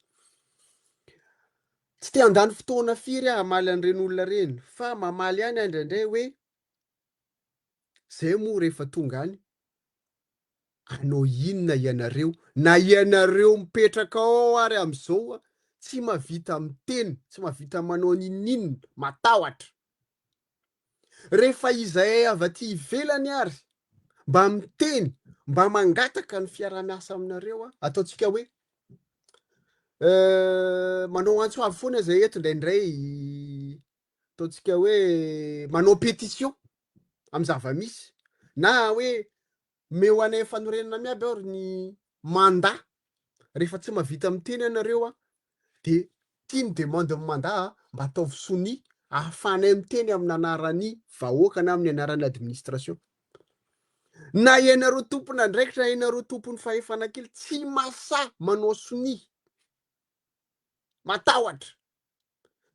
tsy te handany fotoana firy aho hamaly an'ireny olona ireny fa mamaly ihany aho indraindray hoe zay moa rehefa tonga any hanao inona ianareo na ianareo mipetraka ao ary amin'izao tsy mahavita miteny, tsy mahavita manao n'inon'inona, matahotra. Rehefa izahay avy aty ivelany ary mba miteny, mba mangataka ny fiaraha-miasa aminareo, ataontsika hoe manao antso avo foana izahay eto indraindray, ataontsika hoe manao pétition amin'ny zava-misy na hoe omeo anay fanorenana miaby aho ry ny mandat rehefa tsy mahavita miteny ianareo a de tia ny demande ny mandat mba ataovy sonia ahafahanay miteny amin'ny anaran'ny vahoaka na amin'ny anaran'ny administration na ianareo tompon'andraikitra na ianareo tompon'ny fahefana kely tsy masahy manao sonia matahotra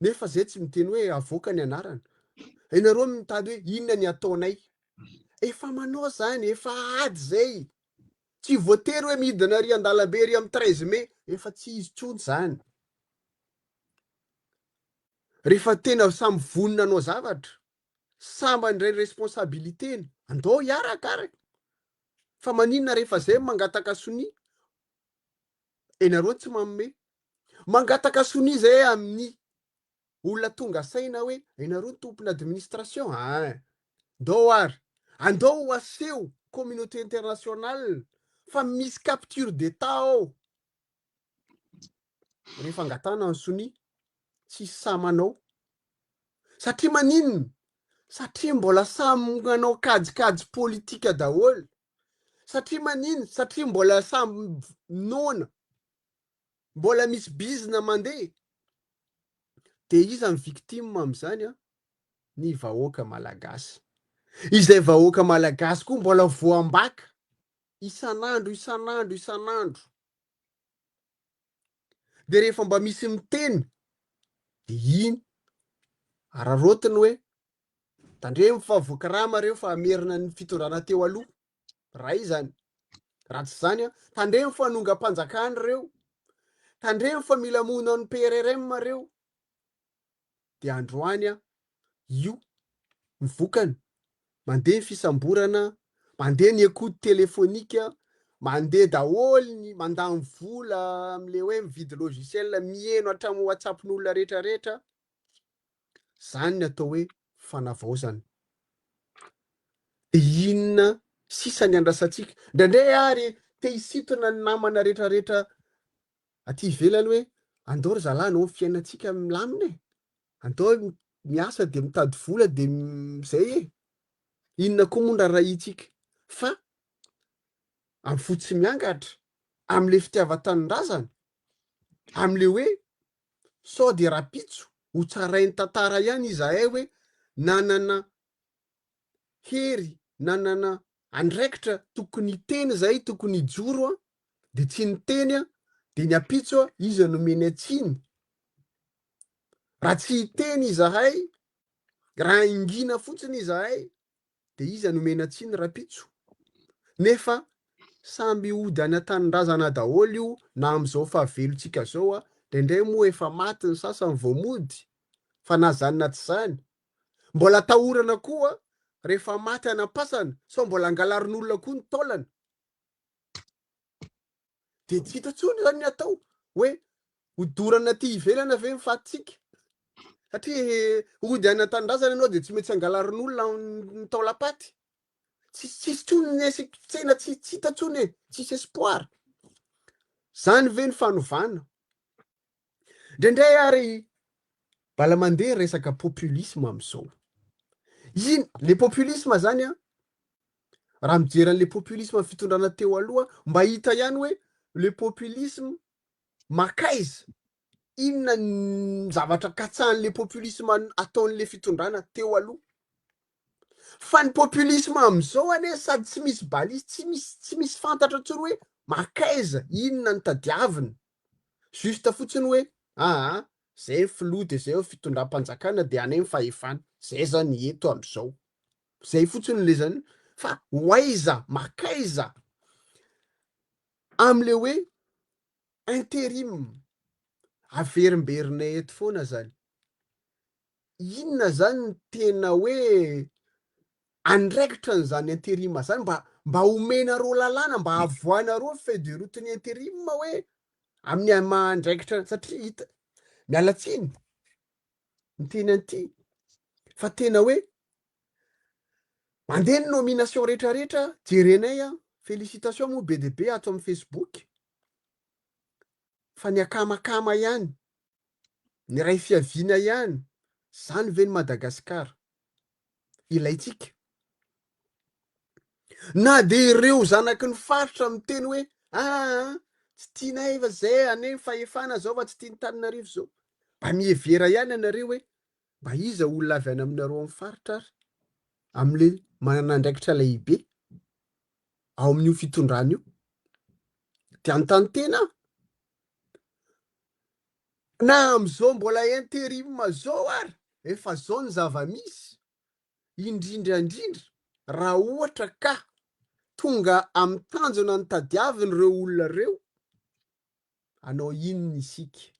Nefa zay tsy miteny hoe avoaka ny anarana. Ianareo mitady hoe inona ny ataonay. Efa manao zany, efa ady zay. Tsy voatery hoe midina ary an-dalambe ary amin'ny 13 mai, efa tsy izy tsony zany. Rehefa tena samy vonona hanao zavatra, samy handray ny responsabilité-ny, andao hiaraka ary. Fa maninona rehefa zay mangataka sonia, Ianareo tsy manome. Mangataka sonia zay amin'ny olona tonga saina hoe ianareo ny tompon'ny administration ein. Ndao ary. Andao ho aseho communauté internationale fa misy capture d'état ao. Rehefa angatahana ny sonia, tsisy sahy manao. Satria maninona? Satria mbola samy manao kajikajy politika daholo. Satria manino? Satria mbola samy noana, mbola misy bizina mandeha. De iza ny victime amin'izany an? Ny vahoaka malagasy. Izay vahoaka malagasy koa mbola voambaka isan'andro isan'andro isan'andro. De rehefa mba misy miteny de iny araraotiny hoe Tandremo fa voakarama reo fa hamerina ny fitondrana teo aloha. Ray izany. Raha tsy izany an, tandremo fa hanongam-panjakana reo. Tandremo fa mila hamono an'ny PRRM reo. Dia androany an, io ny vokany. Mandeha ny fisamborana, mandeha ny écoute téléphonique, mandeha daholo ny mandany vola amle hoe mividy logiciel, miheno hatramin'ny whatsapp-n'olona rehetra rehetra. Zany ny atao hoe fanavaozana. De inona sisa ny andrasantsika? Indraindray ary te hisintona ny namana rehetrarehetra aty ivelany hoe andao ry zalahy anao ny fiainantsika milamina e! Andao miasa de mitady vola de zay e! Inona koa moa ny raharahiantsika? Fa amin'ny fo tsy miangatra, amin'le fitiavan-tanindrazana, amin'le hoe Sao dia rapitso ho tsarain'ny tantara ihany izahay hoe nanana hery, nanana andraikitra tokony hiteny izahay, tokony hijoro an, dia tsy niteny an, dia ny ampitso an, iza no omena tsiny? Raha tsy hiteny izahay, raha hangina fotsiny izahay, de iza no omena tsiny rapitso? Nefa samby hody any an-tanindrazana daholo io na amin'izao fahavelontsika zao a, ndraindray moa efa maty ny sasany vao mody fa na zany na tsy zany mbola atahorana koa rehefa maty any am-pasana sao mbola angalarin'olona koa ny taolana. De tsy hita tsony zany ny atao hoe hodorana aty ivelana ve ny fatintsika? Satria hody any an-tanindrazana ianao de tsy maintsy angalarin'olona ny taolam-paty. Tsisy tsisy tsony ny tsena tsy tsy hita tsony e, tsisy espoir. Zany ve ny fanovana? Indraindray ary bala mandeha resaka populisme am'izao. Iny le populisme zany an, raha mijery an'le populisme fitondrana teo aloha mba hita ihany hoe le populisme makaiza inona ny zavatra katsahan'le populisme ataon'le fitondrana teo aloha. Fa ny populisme amin'izao anie sady tsy misy balise, tsy misy tsy misy fantatra intsony hoe mankaiza, inona no tadiavina. Juste fotsiny hoe aa zay ny filoha de zay eo fitondram-panjakana de any ny fahefana. Zay zany eto amin'izao. Zay fotsiny le zany fa ho aiza, mankaiza amle hoe interim. Averimberinay eto foana zany. Inona zany ny tena hoe andraikitra an'izany interim zany mba mba omenareo lalàna mba avoahanareo ny feuille de route ny interim hoe amin'ny maha andraikitra satria hita miala tsiny miteny an'ity fa tena hoe mandeha ny nomination rehetrarehetra jerenay a félicitation moa be dia be ato amin'ny facebook fa ny akamakama ihany ny ray fiaviana ihany, zany ve ny Madagascar ilaintsika? Na dia ireo zanaky ny faritra miteny hoe aa tsy tianay fa zay anie ny fahefana zao fa tsy tian'i Tananarivo zao, mba mihevera ihany ianareo hoe mba iza olona avy any aminareo amin'ny faritra ary amle manana andraikitra lehibe ao amin'io fitondrana io, de anontany tena aho. Na amzao mbola interim zao ary efa zao ny zava-misy, indrindra indrindra raha ohatra ka tonga amin'ny tanjona ny tadiaviny ireo olona ireo, hanao inona isika?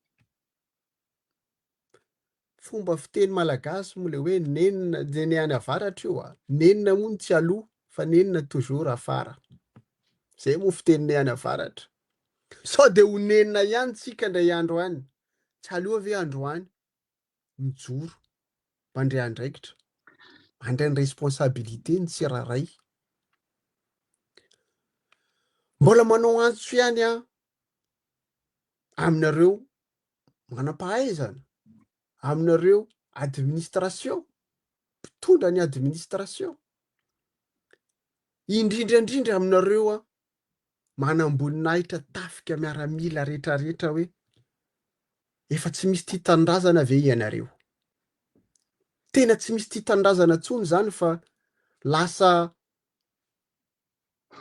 Fomba fiteny malagasy moa le hoe nenina, de ny any avaratra io a, nenina hono tsy aloha fa nenina toujours afara. Zay moa fiteninay any avaratra. Sao de ho nenina ihany tsika indray andro any. Tsy aloha ve androany mijoro, mandray andraikitra, mandray ny responsabilité ny tsirairay. Mbola manao antso ihany aho aminareo manam-pahaizana, aminareo administration, mpitondra ny administration, indrindra indrindra aminareo a manamboninahitra tafika miaramila rehetrarehetra hoe efa tsy misy tia tanindrazana ve ianareo? Tena tsy misy tia tanindrazana intsony zany fa lasa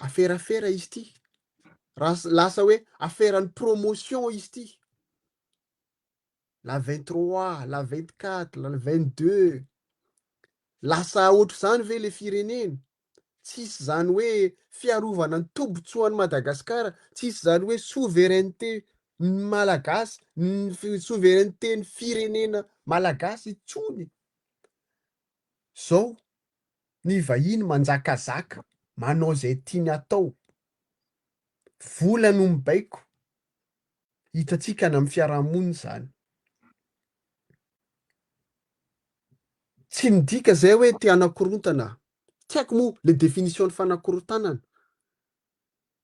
aferafera izy ity, lasa hoe aferan'ny promotion izy ity. La 23, la 24, la 22. Lasa ohatr'izany ve le firenena? Tsisy zany hoe fiarovana ny tombotsoan'i Madagasikara, tsisy zany hoe souveraineté ny Malagasy, ny souveraineté ny firenena Malagasy intsony. Zao ny vahiny manjakazaka, manao izay tiany atao. Vola no mibaiko. Hitantsika any amin'ny fiarahamonina izany. Tsy midika izay hoe te hanakorontana. Tsy haiko moa le définition ny fanakorontanana.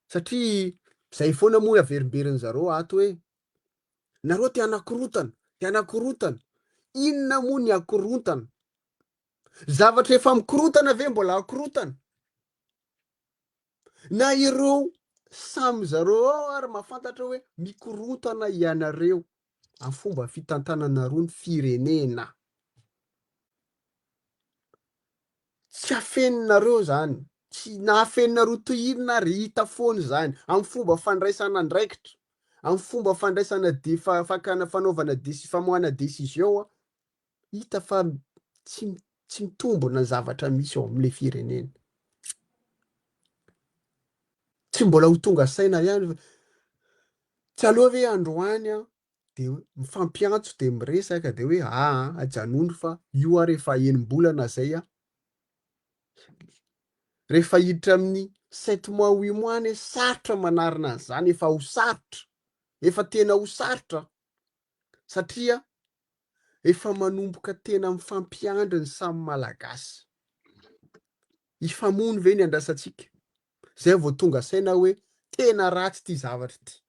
Satria izay foana moa averimberin'ny zareo ato hoe nareo te hanakorontana, te hanakorontana. Inona moa ny akorontana? Zavatra efa mikorontana ve mbola akorontana? Na ireo samy zareo ao ary mahafantatra hoe mikorontana ianareo amin'ny fomba fitantananareo ny firenena. Tsy afeninareo zany, tsy na afeninareo toy inona ary hita foana izany amin'ny fomba fandraisana andraikitra, amin'ny fomba fandraisana de fakana fanaovana deci- famoahana décision hita fa tsy tsy mitombona ny zavatra misy ao amin'ilay firenena. Tsy mbola ho tonga saina ihany tsy aloha ve androany an de mifampiantso de miresaka de hoe aa ajanony fa io ary efa enim-bolana zay an. Rehefa hiditra amin'ny sept mois huit mois anie sarotra manarina an'izany efa ho sarotra, efa tena ho sarotra satria efa manomboka tena mifampiandry ny samy Malagasy. Hifamono ve ny andrasantsika? Zay vao tonga saina hoe tena ratsy ity zavatra ity.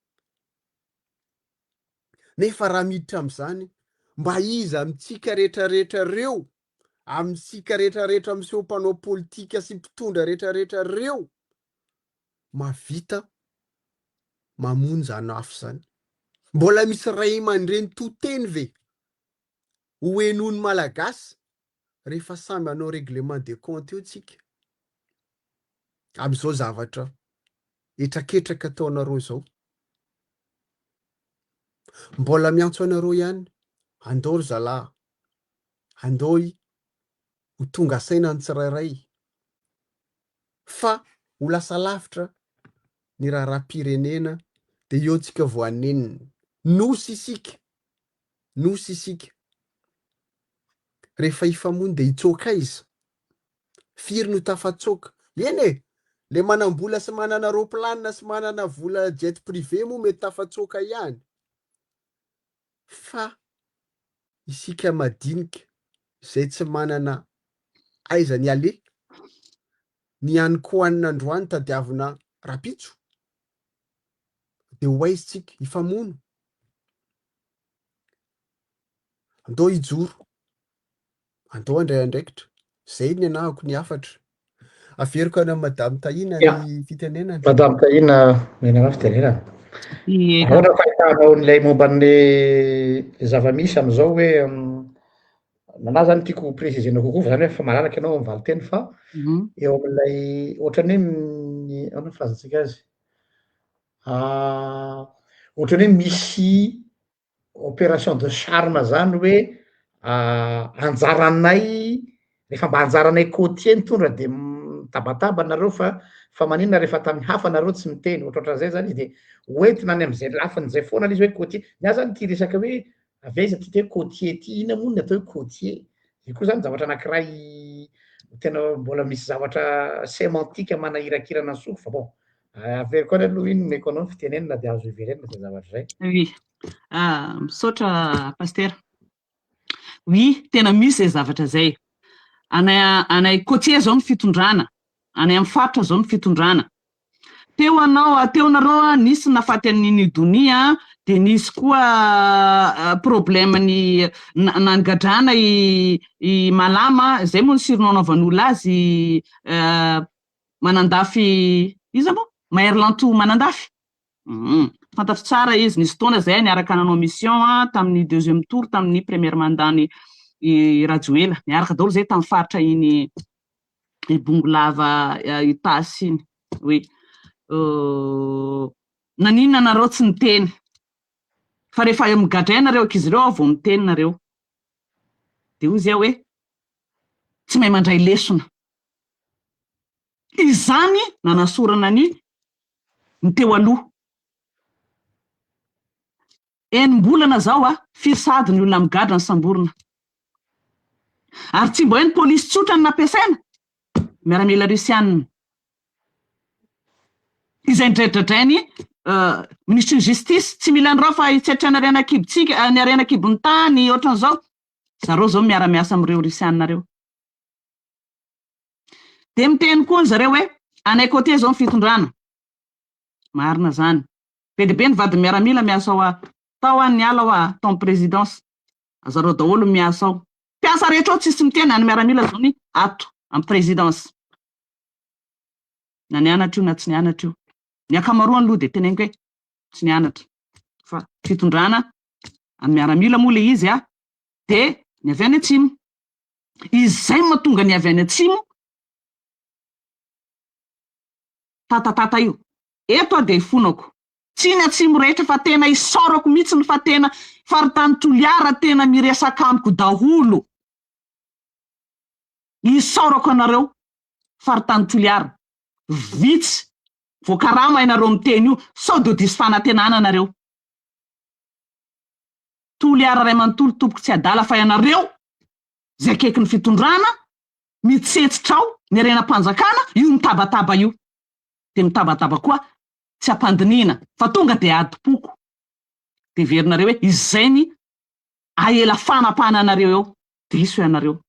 Nefa raha miditra amin'izany, mba iza amintsika rehetrarehetra reo, amintsika rehetrarehetra miseho mpanao politika sy mpitondra rehetrarehetra reo, mahavita mamono izany afo izany? Mbola misy ray aman-dreny to teny ve ho henoin'ny Malagasy? rehefa samy hanao règlement de compte eo tsika am'izao zavatra hetraketraka ataonareo zao. Mbola miantso anareo ihany, andao ry zalahy, andao ho tonga saina ny tsirairay fa ho lasa lavitra ny raharaham-pirenena dia eo tsika vao hanenina. Nosy isika, nosy isika. Rehefa hifamono dia hitsoaka aiza? Firy no tafatsoaka? Eny e! Le manam-bola sy manana roplanina sy manana vola jet privé moa mety tafatsoaka ihany. Fa isika madinika izay tsy manana aiza ny aleha, ny hanin-kohanina androany tadiavina rahampitso, dia ho aiza tsika? Hifamono? Andao hijoro, andao handray andraikitra. Zay ny anahako ny hafatra. Averiko any amin'i Madame Tahina ny fitenenana. Madame Tahina, omena anao fitenenana. Ahoana ny fahitanao an'ilay momba ny zava-misy amin'izao hoe nanahy zany tiako préciser-na kokoa fa zany hoe efa malalaka ianao amin'ny valin-teny fa eo amin'ilay ohatran'ny hoe ahoana ny filazantsika azy? Ohatran'ny hoe misy opération de charme zany hoe anjaranay rehefa mba anjaranay côtier nitondra de mitabataba nareo fa fa maninona rehefa tamin'ny hafa nareo tsy miteny ohatrohatran'izay zany izy de hoentina any am'izay lafiny zay foana le izy hoe côtier. Ny ahy zany ty resaka hoe avy aiza ty hoe côtier ty, inona moa ny atao hoe côtier? Io koa zany zavatra anankiray tena mbola misy zavatra sémantique manahirakirana ny sofiko fa bon averiko any aloha iny nomeko anao ny fitenenana de azo iverenana zay zavatra zay. Oui, misaotra Pasitera. Oui, tena misy zay zavatra zay. Anay anay côtier zao ny fitondrana, anay amin'ny faritra zao ny fitondrana. Teo anao, teo nareo nisy nafaty an'iny Donia, de nisy koa problème ny nanigadrana i i Malama, zay moa ny surnom anaovan'olona azy Manandafy, iza moa? Mahery Lanto Manandafy. Fantatro tsara izy, nisy fotoana zay niaraka nanao mission tamin'ny deuxième tour tamin'ny première mandat-ny i Rajoela, niaraka daholo zay tamin'ny faritra iny Bongolava Itasy iny. Oui. Naninona nareo tsy niteny? Fa rehefa migadra nareo ankizy ireo vao miteny nareo. De hoy zay hoe tsy mahay mandray lesona. Izany nanasorana ny ny teo aloha. Enim-bolana zao a, firy sahady ny olona migadra ny samborina. Ary tsy mba hoe ny polisy tsotra no nampiasaina, miaramila rusianina. Izay nidraidradrainy minisitry ny justice, tsy mila an'ireo fa hitsetra ny harena an-kibontsika, ny harena an-kibon'ny tany, ohatran'izao. Zareo zao miara-miasa amin'ireo rusianina ireo. Dia miteny koa zareo hoe anay côté zao ny fitondrana. Marina zany. Be dia be ny vadin'ny miaramila miasa ao a. Tao aho niala ao a, tao amin'ny présidence. Zareo daholo miasa ao. Mpiasa rehetra ao tsisy miteny, any miaramila zao ny ato amin'ny présidence. Na nianatra io na tsy nianatra io. Ny ankamaroany aloha dia teneniko hoe tsy nianatra. Fa fitondrana amin'ny miaramila moa le izy a, dia ny avy any atsimo. Izay no mahatonga ny avy any atsimo tatatata io. Eto aho dia ifonako. Tsy ny atsimo rehetra fa tena isaorako mihitsy fa tena faritany Toliara tena miresaka amiko daholo. Isaorako anareo faritany Toliara. Vitsy voakarama ianareo miteny io sao dia ho diso fanantenana nareo. Toliara ray manontolo tompoko tsy adala fa ianareo izay akaiky ny fitondrana mitsetsitra ao ny harenam-panjakana io mitabataba io dia mitabataba koa tsy ampandinihina fa tonga dia adim-poko dia heverinareo hoe izay ny ahela fanapahana anareo eo diso ianareo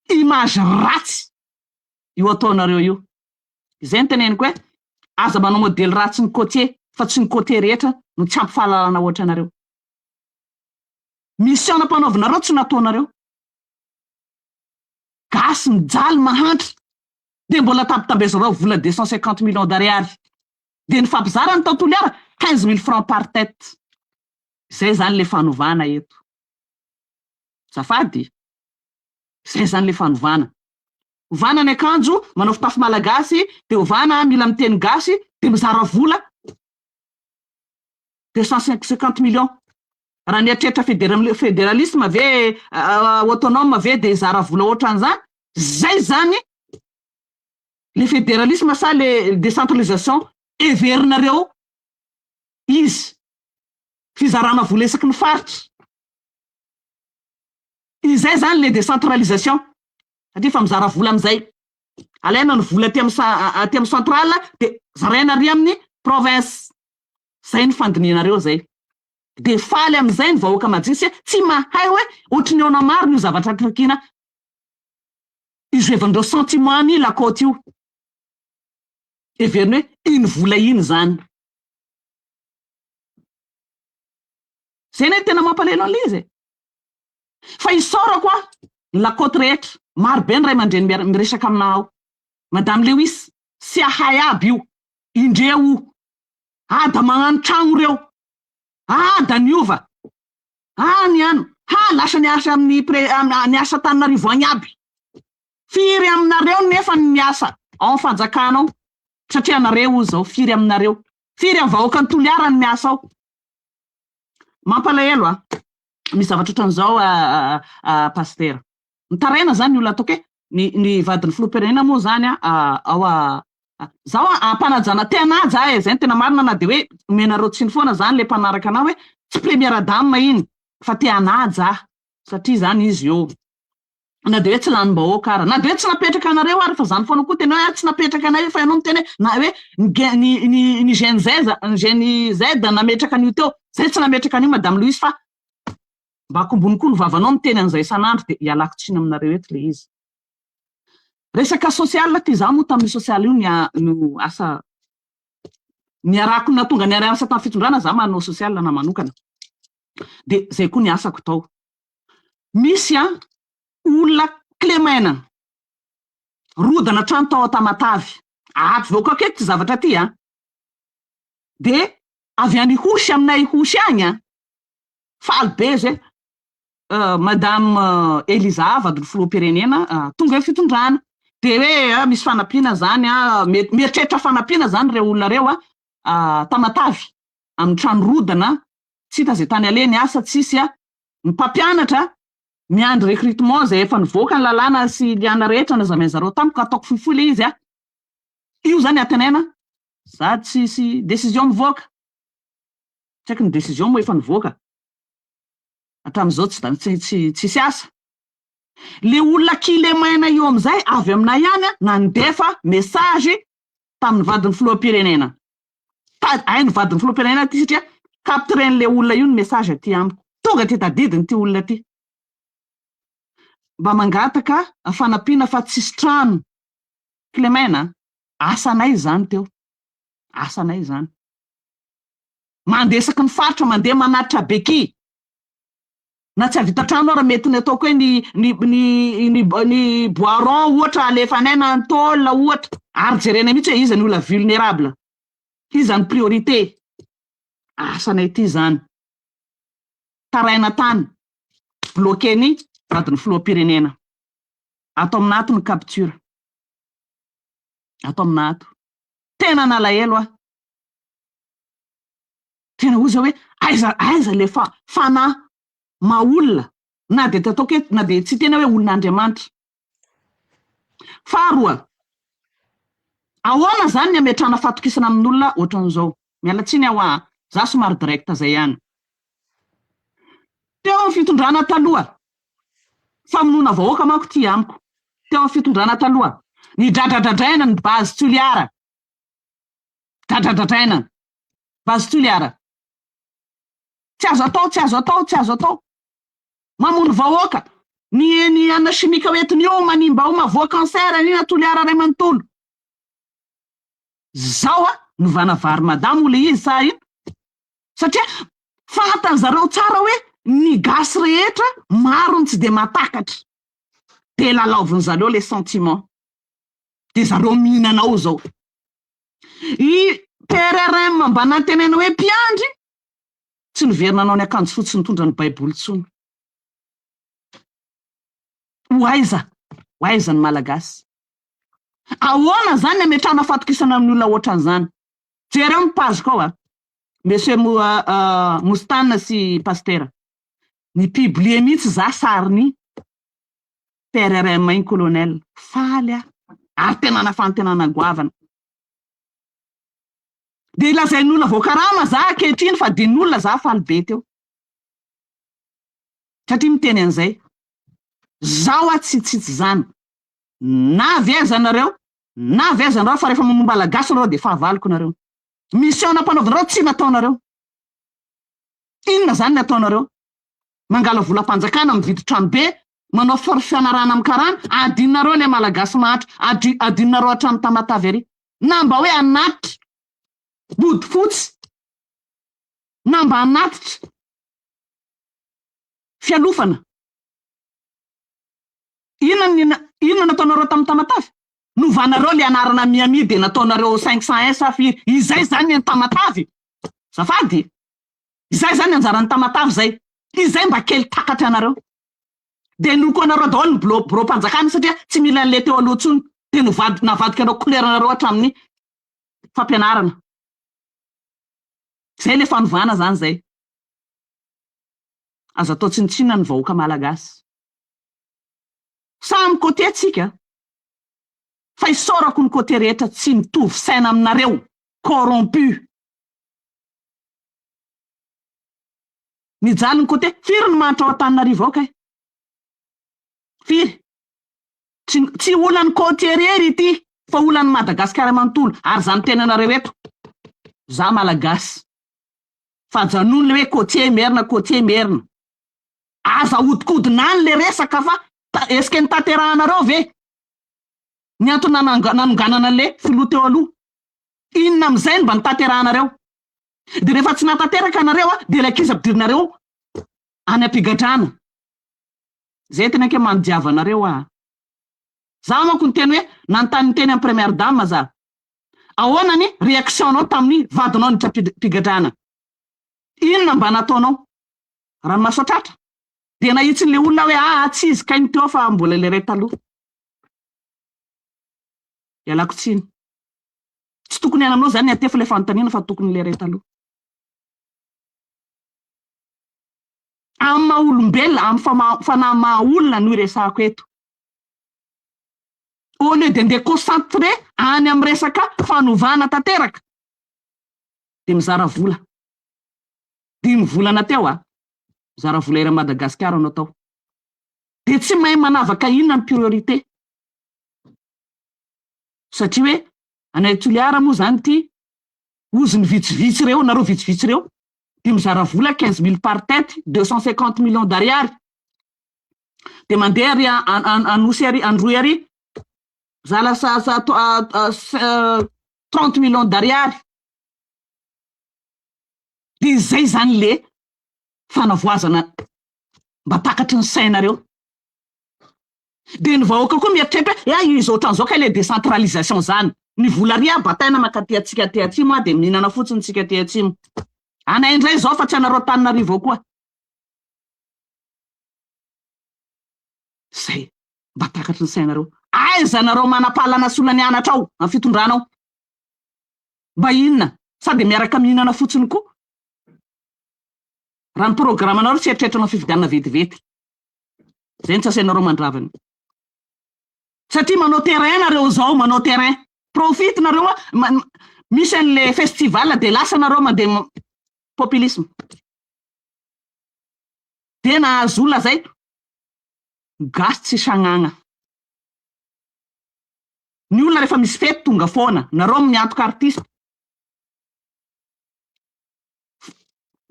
image ratsy io ataonareo io izay no teneniko hoe aza manao modely ratsy ny côtier fa tsy ny côtier rehetra no tsy ampy fahalalana ohatra anareo mission nampanaovinareo tsy nataonareo gasy mijaly mahantra dia mbola tambitambezinareo vola 250 millions d'ariary dia ny fampizara ny tao Toliara 15 000 francs par tête izay zany le fanovana eto zafady. Zay zany le fanovana. Ovana ny akanjo, manao fitafy malagasy, de ovana mila miteny gasy, de mizara vola 250 millions. Raha nieritreritra federalisme ve, autonome ve de hizara vola ohatran'izany? Zay zany le federalisme sa le décentralisation heverinareo izy? Fizarana vola isaky ny faritra. Izay zany le décentralisation satria efa mizara vola amizay. Alaina ny vola aty am aty am central de zaraina ary amin'ny province. Zay ny fandinihanareo zay. De faly amizay ny vahoaka majisy tsy mahay hoe ohatry ny aona marina io zavatra takiana izoevan'ireo sentiment ny la côte io. Heveriny hoe iny vola iny zany. Zay anie tena mampalahelo an'ilay izy e. Fa isaorako aho ny la côte rehetra, maro be ny ray aman-dreny miara miresaka aminah ao. Madame Lewis, tsy ahay aby io. Indreo o. Ada magnano tragno reo. Ada niova. Any ano. Ha lasa niasa amin'ny pre niasa Antananarivo agny aby. Firy aminareo nefa ny miasa ao fanjakana ao? Satria anareo ozy zao, firy aminareo? Firy amin'ny vahoakan'i Toliara ny miasa ao? Mampalahelo a! Misy zavatra ohatran'izao Pasitera. Mitaraina zany ny olona ataoko hoe ny ny vadin'ny filoham-pirenena moa zany a ao a zaho ampanajana te hanaja aho e, zay no tena marina na dia hoe omenareo tsiny foana zany le mpanaraka anah hoe tsy première dame iny fa te hanaja aho satria zany izy eo. Na dia hoe tsy lanim-bahoaka ara, na dia hoe tsy napetraka anareo ary fa zany foana koa tena hoe tsy napetraka anay fa ianao miteny hoe na hoe ny gen ny ny ny gen Z ny gen Z nametraka an'io teo, zay tsy nametraka an'io madame Louise fa mba akombony koa ny vavanao miteny an'izay isan'andro dia ialako tsiny aminareo eto le izy. Resaka social ty, za moa tamin'io social io ny no asa niarahako nahatonga niara-niasa tamin'ny fitondrana za manao social na manokana dia zay koa ny asako tao. Misy an, olona kilemaina, rodana trano tao Tamatave, avoakako eto ty zavatra ty an, de avy any Ihosy aminay Ihosy agny an, faly be izy hoe madame Eliza vadin'ny filoham-pirenena tonga eo fitondrana, de hoe misy fanampiana zany an, mieritreritra fanampiana zany reo olona reo an, Tamatave, amin'ny trano rodana, tsy hita ze tany aleha ny asa tsisy an, Ny mpampianatra miandry recrutement izay efa nivoaka ny lalàna sy liana rehetra nazavain zareo tamiko ka ataoko fohifohy le izy a! Io zany antenaina za tsisy décision mivoaka, tsy haiko ny décision moa efa nivoaka hatramin'izao tsy tsy tsy tsisy asa. Le olona kilemaina io amizay avy aminay ihany nandefa message tamin'ny vadin'ny filoham-pirenena. Tady hay ny vadin'ny filoham-pirenena ity satria capturen'ilay olona io ny message aty amiko. Tonga dia tadidiny ity olona ity. Mba mangataka fanampiana fa tsisy trano. Clemaine a! Asanay izany teo. Asanay izany. Mandeha isaky ny faritra, mandeha manatitra beky. Na tsy hahavita trano ara mety ny ataoko hoe ny ny ny ny ny bois rond ohatra alefanay na ny tôle ohatra. Ary jerena mihitsy hoe iza ny olona vulnérable. Iza ny priorité. Asanay ity izany. Taraina tany. Bloquer ny vadin'ny filoham-pirenena. Ato amina ato ny capture. Ato amina ato. Tena nalahelo aho. Tena hoy zao hoe aiza aiza le fa fanahy maha olona na dia ataoko hoe na dia tsy tena hoe olon'Andriamanitra. Faharoa, ahoana zany ny ametrahana fahatokisana amin'olona ohatran'izao? Miala tsiny aho aa, za somary direct zay ihany. Teo amin'ny fitondrana taloha, famonoana vahoaka manko ty amiko, teo amin'ny fitondrana taloha, nidradradradraina ny base Toliara, Dradradradraina. Base Toliara. Tsy azo atao, tsy azo atao, tsy azo atao. Mamono vahoaka. Ny ny anona chimique hoentiny io manimba ao mahavoa cancer an'iny Toliara ray manontolo. Zao a, novana vary madamo le izy sa ino? Satria fantany zareo tsara hoe ny gasy rehetra maro ny tsy de mahatakatra. De lalaoviny zareo le sentiment. De zareo mihinana ao zao. I PRRM mba nantenaina hoe mpiandry, tsy niverina nanao ny akanjo fotsy nitondra ny baiboly intsony. Ho aiza? Ho aiza ny Malagasy? Ahoana zany ny ametrahana fatokisana amin'ny olona ohatran'izany? Jereo ny page-ko ao a! Monsieur Moustane sy Pasitera. Ni-publier mihitsy za sarin'i PRRM iny Colonel. Faly aho. Ary tena nafantenana goavana. Dia lazain'olona voakarama za ankehitriny fa adin'olona za faly be teo. Satria miteny an'izay. Zaho aho tsy hitsitsy izany. Na avy aiza nareo, na avy aiza nareo fa rehefa mamono Malagasy nareo dia fahavaloko nareo. Mission nampanaovinareo tsy nataonareo. Inona izany ny ataonareo? Mangala volam-panjakana, mividy trano be, manao fianarana amin'ny karana, adinonareo ilay Malagasy mahantra, adinonareo hatramin'ny Tamatave ary. Na mba hoe hanatitra bodofotsy, na mba hanatitra fialofana. Inona ny inona nataonareo tamin'ny Tamatave? Novanareo le anarana Miami dia nataonareo 501 sa firy? Izay zany ny an'i Tamatave? Zafady? Izay zany anjaran'i Tamatave zay? Izay mba kely takatra anareo. Dia nolokoanareo daholo ny blo biraom-panjakana satria tsy mila an'le teo aloha intsony. Dia novady navadikanareo couleur-nareo hatramin'ny fampianarana. Zay le fanovana zany zay. Aza atao tsinontsinona ny vahoaka malagasy. Samy côté tsika fa isaorako ny côté rehetra tsy mitovy saina aminareo corrompu. Mijaly ny côté, firy ny mahantra ao Antananarivo ao kay? Firy? Tsy tsy olan'ny côtier irery ity fa olan'ny Madagasikara manontolo ary za miteny anareo eto za malagasy fa ajanony le hoe côtier merina côtier merina. Aza ahodikodina any le resaka fa est ce que notanterahanareo ve ny antony nanonganana le filoha teo aloha? Inona amizay no mba notanterahanareo? De rehefa tsy nahatanteraka nareo de le ankizy ampidirinareo any ampigadrana. Zay tena ke mandiava anareo ah. Za manko niteny hoe nanontany niteny am première dame za. Ahoana ny réaction nao tamin'ny vadinao niditra am-pigadrana? Inona mba nataonao? Ranomaso tratra. Dia nahitsin'ilay olona hoe aa tsy izy kay no teo fa mbola ilay iray taloha. Ialako tsiny. Tsy tokony any aminao izany ny atefa ilay fanontaniana fa tokony ilay iray taloha. Amin'ny maha olombelona, amin'ny fanahy maha olona no iresahako eto. Au lieu de ndeha concentré any amin'ny resaka fanovana tanteraka dia mizara vola. Dimy volana teo a! Mizara vola eran'i Madagasikara no atao. Dia tsy mahay manavaka inona ny priorité. Satria hoe anay Toliara moa izany ity ozony vitsivitsy ireo, nareo vitsivitsy ireo, dia mizara vola 15 mille par tête, 250 millions d'ariary. Dia mandeha ary Anosy ary, Androy ary, za lasa 30 millions d'ariary. Dia izay izany le fanavoazana mba takatry ny sainareo. Dia ny vahoaka koa mieritreritra hoe eh izao ohatran'izao kay le décentralisation zany. Ny vola ary ah bataina mankaty antsika aty atsimo ah dia mihinana fotsiny tsika aty atsimo. Anay indray izao fa tsy anareo Antananarivo ao koa. Zay mba takatry ny sainareo. Aiza nareo manam-pahalana sy olona nianatra ao amin'ny fitondrana ao? Mba inona? Sa dia miaraka mihinana fotsiny koa? Raha ny programanareo tsy eritreritranao fifidianana vetivety. Zay no tsy asainareo mandravana. Satria manao terrain nareo zao, manao terrain. Profite nareo a, misy an'le festival dia lasa nareo mandeha populisme. Dia nahazo olona zay, gasy tsy sagnagna. Ny olona rehefa misy fety tonga foana, nareo miantoka artiste.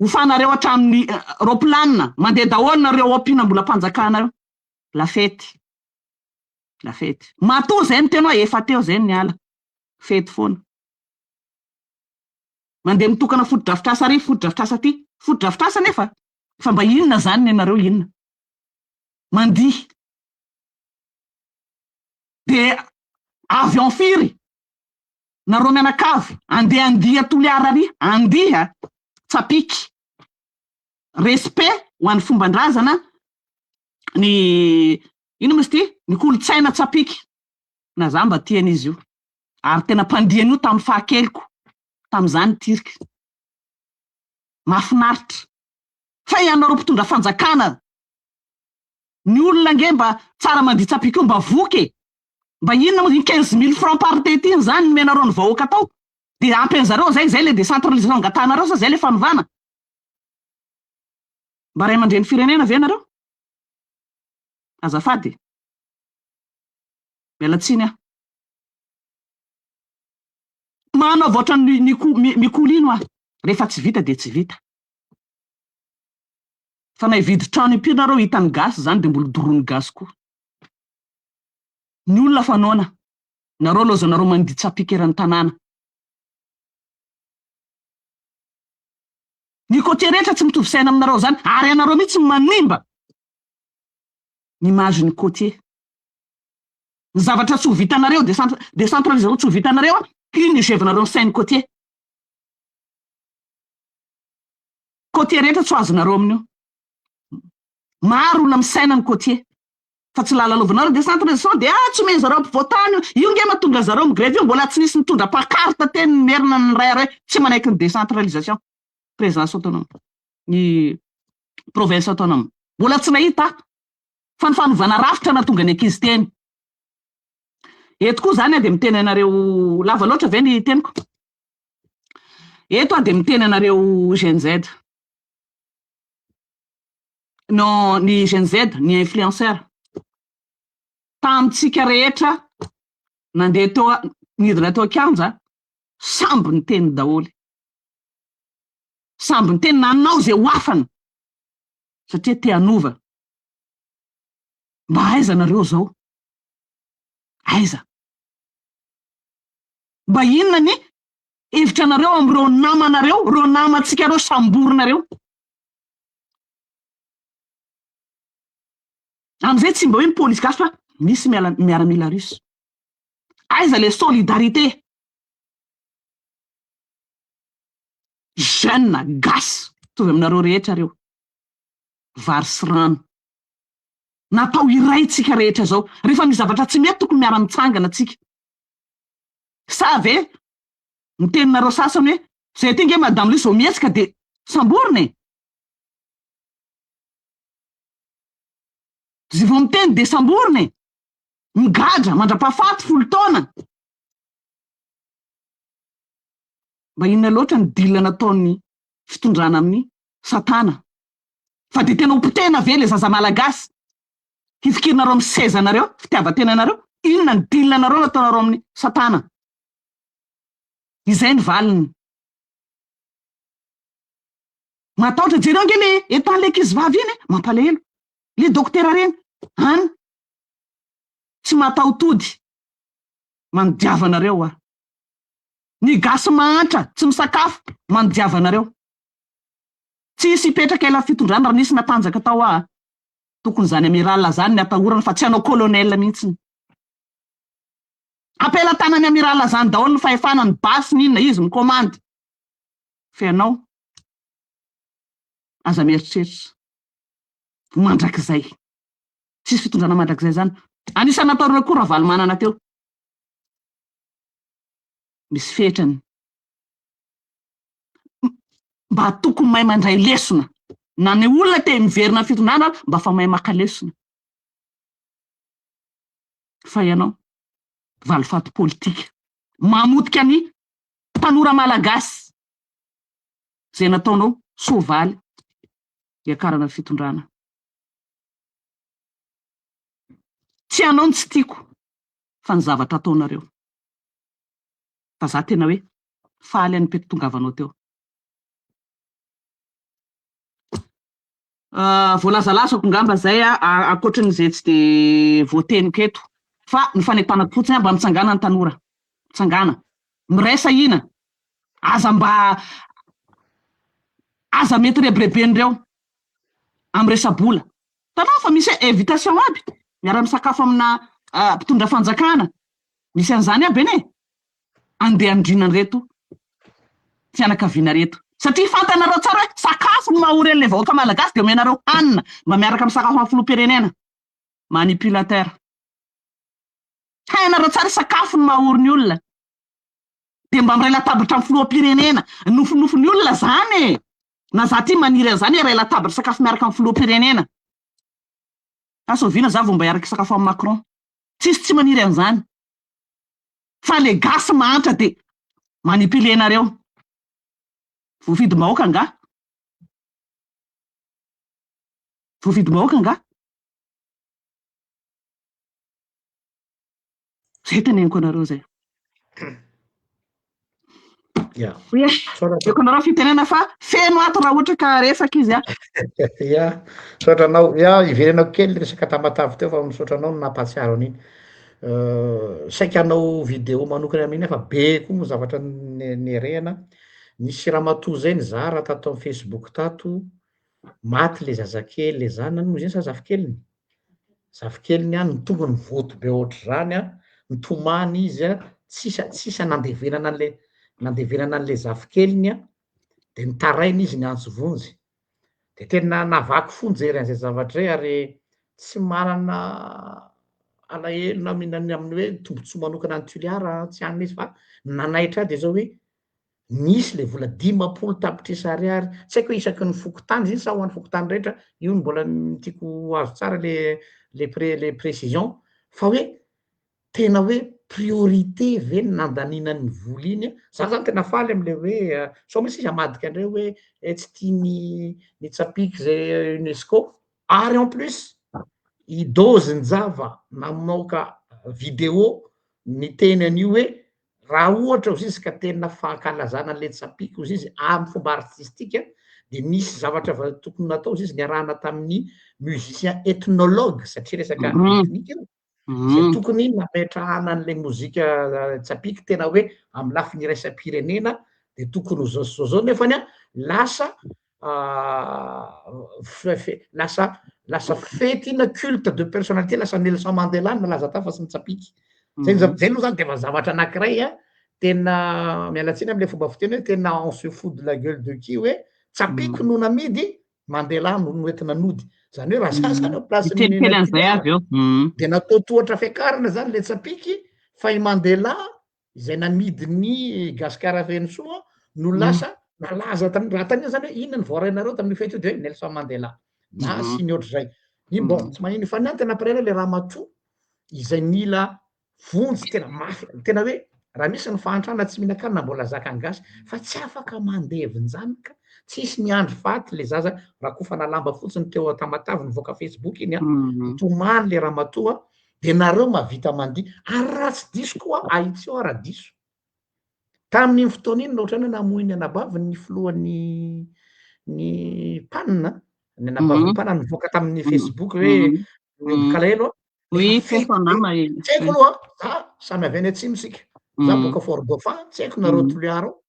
Hofanareo hatramin'ny roplanina, mandeha daholo nareo ao mpihinam-bolam-panjakana io. La fety. La fety. Matoa zay miteny hoe efa teo zay niala. Fety foana. Mandeha mitokana fotodrafitrasa ary, fotodrafitrasa aty. Fotodrafitrasa nefa fa mba inona zany nenareo inona? Mandihy. Dia avion firy nareo mianakavy andeha andiha Toliara ary andiha tsapiky respect ho an'ny fomban-drazana ny Inona moa izy ity? Ny kolontsaina tsapiky. Na za mba tia an'izy io. Ary tena mpandihy an'io tamin'ny fahakeliko. Tamin'izany tirika. Mahafinaritra. Fa ianareo mpitondra fanjakana, ny olona ange mba tsara mandihy tsapiky io mba voky e! Mba inona moa iny 15 000 francs par tête iny izany nomenareo ny vahoaka tao? Dia ampy an'zareo zay, zay le décentralisation angatahanareo sa zay le fanovana? Mba ray aman-dreny firenena ve nareo? Azafady e. Miala tsiny aho. Manaova ohatran'ny mikoly ino aho. Rehefa tsy vita dia tsy vita. Fa na hividy trano impiry nareo hitan'ny gasy zany dia mbola doroan'ny gasy koa. Ny olona fa noana. Nareo laozanareo mandihy tsapiky eran'ny tanàna. Ny côtier rehetra tsy mitovy saina aminareo zany ary ianareo mihitsy no manimba ny image ny côtier. Ny zavatra tsy ho vitanareo décentralisation tsy ho vitanareo iny no gevinareo ny sain'ny côtier. Côtier rehetra tsy ho azonareo amin'io. Maro olona misaina ny côtier. Fa tsy lalalaovanareo décentralisation dia ah tsy omen zareo ampovoantany io. Io nge mahatonga zareo migrevy io mbola tsy nisy nitondra pancarte teny ny merina ny ray ray tsy manaiky ny décentralisation présence autonome ny province autonome. Mbola tsy nahita aho fa ny fanovana rafitra nahatonga ny ankizy teny. Eto koa zany aho dia miteny anareo lava loatra ve ny teniko? Eto aho dia miteny anareo Gen Z. Non, ny Gen Z, ny influenceur. Tamintsika rehetra nandeha teo nidina teo an-kianja, samby niteny daholo. Samby niteny nanao izay ho afany satria te hanova. Mba aiza nareo zao? Aiza? Mba inona ny hevitra nareo amin'ireo namanareo, ireo namantsika ireo samborinareo? Amin'izay tsy mba hoe ny polisy gasy fa misy miaramila russe. Aiza le solidarité? Jeune gasy mitovy aminareo rehetra reo. Vary sy rano. Natao iray tsika rehetra zao. Rehefa misy zavatra tsy mety tokony miara mitsangana tsika. Sa ve ny teninareo sasany hoe zay aty nge madame Luce vao mihetsika de samborina e? Zay vao miteny de samborina e! Migadra mandra-pahafaty folo taona. Mba inona loatra ny deal nataon'ny fitondrana amin'ny satana? Fa dia tena ho potehina ve le zaza malagasy? Hifikirinareo amin'ny sezanareo, fitiavan-tenanareo? Inona ny deal nareo nataonareo amin'ny satana? Izay ny valiny. Matahotra, jereo ange le état le ankizy vavy iny e, mampalahelo. Le dokotera reny, any tsy mataho-tody, manodiava anareo aho. Ny gasy mahantra, tsy misakafo, manodiava anareo. Tsy hisy hipetraka ela fitondrana raha nisy natanjaka tao aho. Tokony zany amiral zany ny atahorana fa tsy hanao colonel mihitsiny. Ampelatanany amiral zany daholo ny fahefana, ny basy, ny inona, izy mikomandy. Fa ianao aza mieritreritra mandrakizay. Tsisy fitondrana mandrakizay zany. Anisan'ny nataonareo koa Ravalomanana teo. Misy fetrany. Mba tokony mahay mandray lesona. Na ny olona te miverina amin'ny fitondrana ary mba fa mahay maka lesona. Fa ianao valifaty politika. Mamotika ny tanora malagasy izay nataonao soavaly hiakarana ny fitondrana. Tsy ianao no tsy tiako fa ny zavatra ataonareo. Fa za tena hoe faly an'i Pety tongavanao teo. Voalazalazako ngamba zay ankoatrin'izay tsy de voateniko eto fa ny fanentanako fotsiny mba mitsangàna ny tanora, mitsangàna, miraisa hina, aza mba aza mety rebireben'ireo amin'ny resa-bola, hitanao fa misy hoe invitation aby miara-misakafo amina mpitondra fanjakana, misy an'izany aby anie e! Andeha handrina an'ireto fianakaviana reto. Satria fantanareo tsara hoe sakafo no maha ory an'ilay vahoaka malagasy dia omenareo hanina mba miaraka misakafo amin'ny filoham-pirenena. Manipulateur. Hainareo tsara sakafo ny maha ory ny olona. Dia mba miray latabatra amin'ny filoham-pirenena. Nofinofin'ny olona zany e! Na za ty maniry an'izany hiray latabatra sakafo miaraka amin'ny filoham-pirenena. Asa oviana za vao mba hiaraka hisakafo amin'i Macron. Tsisy tsy maniry an'izany. Fa le gasy mahantra dia manipuler-nareo. Voafidim-bahoaka angaha? Voafidim-bahoaka angaha? Zay teneniko anareo zay. Ya. Oye, eko anareo fitenena fa feno ato raha ohatra ka resaka izy a. Ya, misaotra anao. Ya, iverenako kely resaka Tamatave teo fa misaotra anao no nampahatsiaro an'iny. Euh, saika hanao vidéo manokana amin'iny aho fa be koa moa zavatra nerehana. Nisy ramatoa zay nizara tato amin'ny Facebook tato, maty le zazakely, le zanany moa izy iny sa zafikeliny? Zafikeliny an, ny tongony mivoto be ohatr'izany an, mitomany izy an, tsisy tsisy nandevenana an'le nandevenana an'le zafikeliny an, de nitaraina izy niantso vonjy. De tena nahavaky fo nijery an'izay zavatra izay ary tsy manana alahelo na mihinana amin'ny hoe tombotsoa manokana an'i Toliara an, tsy any izy fa ny nanaitra ahy de zao hoe Nisy le vola 50 tapitrisa ariary, tsy haiko hoe isaky ny fokontany izy iny sa ho an'ny fokontany rehetra, io no mbola tiako ho azo tsara le le pré- le précision, fa hoe tena hoe priorité ve ny nandaniana an'iny vola iny an, za zany tena faly amle hoe sao misy izy hamadika indray hoe tsy tiany ny tsapiky zay UNESCO, ary en plus i Dozy Njava namoaka vidéo niteny an'io hoe Raha ohatra ozy izy ka tena fankalazana an'ilay tsapiky ozy izy amin'ny fomba artistika dia nisy zavatra va tokony natao ozy izy niarahana tamin'ny musicien ethnologue satria resaka ethnique io izay tokony nametrahana an'ilay mozika tsapiky tena hoe amin'ny lafiny iraisam-pirenena dia tokony ho zao sy zao zao nefany an lasa lasa lasa fety inona culte de personnalité lasa Nelson Mandela no nalaza tao fa tsy ny tsapiky. Zay zay zay aloha zany de efa zavatra anankiray a tena miala tsiny am'le fomba fiteny hoe tena on se fout de la gueule de qui hoe tsapiky no namidy Mandela no noentina nody. Zany hoe raha za zany eo place-n'ny Mitelitely an'izay avy eo. de natao tohatra fiakarana zany le tsapiky fa i Mandela izay namidin'ny Gasikara Fenosoa no lasa nalaza tamin'ny raha tany zany hoe inona ny voarainareo tamin'io fety io de hoe Nelson Mandela na sy ny ohatr'izay. Iny bon tsy maninona fa ny ahy tena mampalahelo le ramatoa izay mila vonjy tena mafy, tena hoe raha misy ny fahantrana tsy mihinan-kanina mbola zakan'ny gasy fa tsy afaka mandevin-janaka, tsisy miandry faty le zaza rakofana lamba fotsiny teo Tamatave nivoaka Facebook iny an, nitomany le ramatoa de nareo mahavita mandihy ary raha tsy diso koa ahitsio aho raha diso tamin'iny fotoana iny ohatrany hoe namoy ny anabaviny ny filohan'ny ny PAN ny anabavin'ny PAN nivoaka tamin'ny Facebook hoe miombon-kalahelo aho Oui, fefo anama e. Tsy haiko aloha, za samy avy any atsimo isika. Za boka Fort Dauphin, tsy haiko nareo Toliara ao.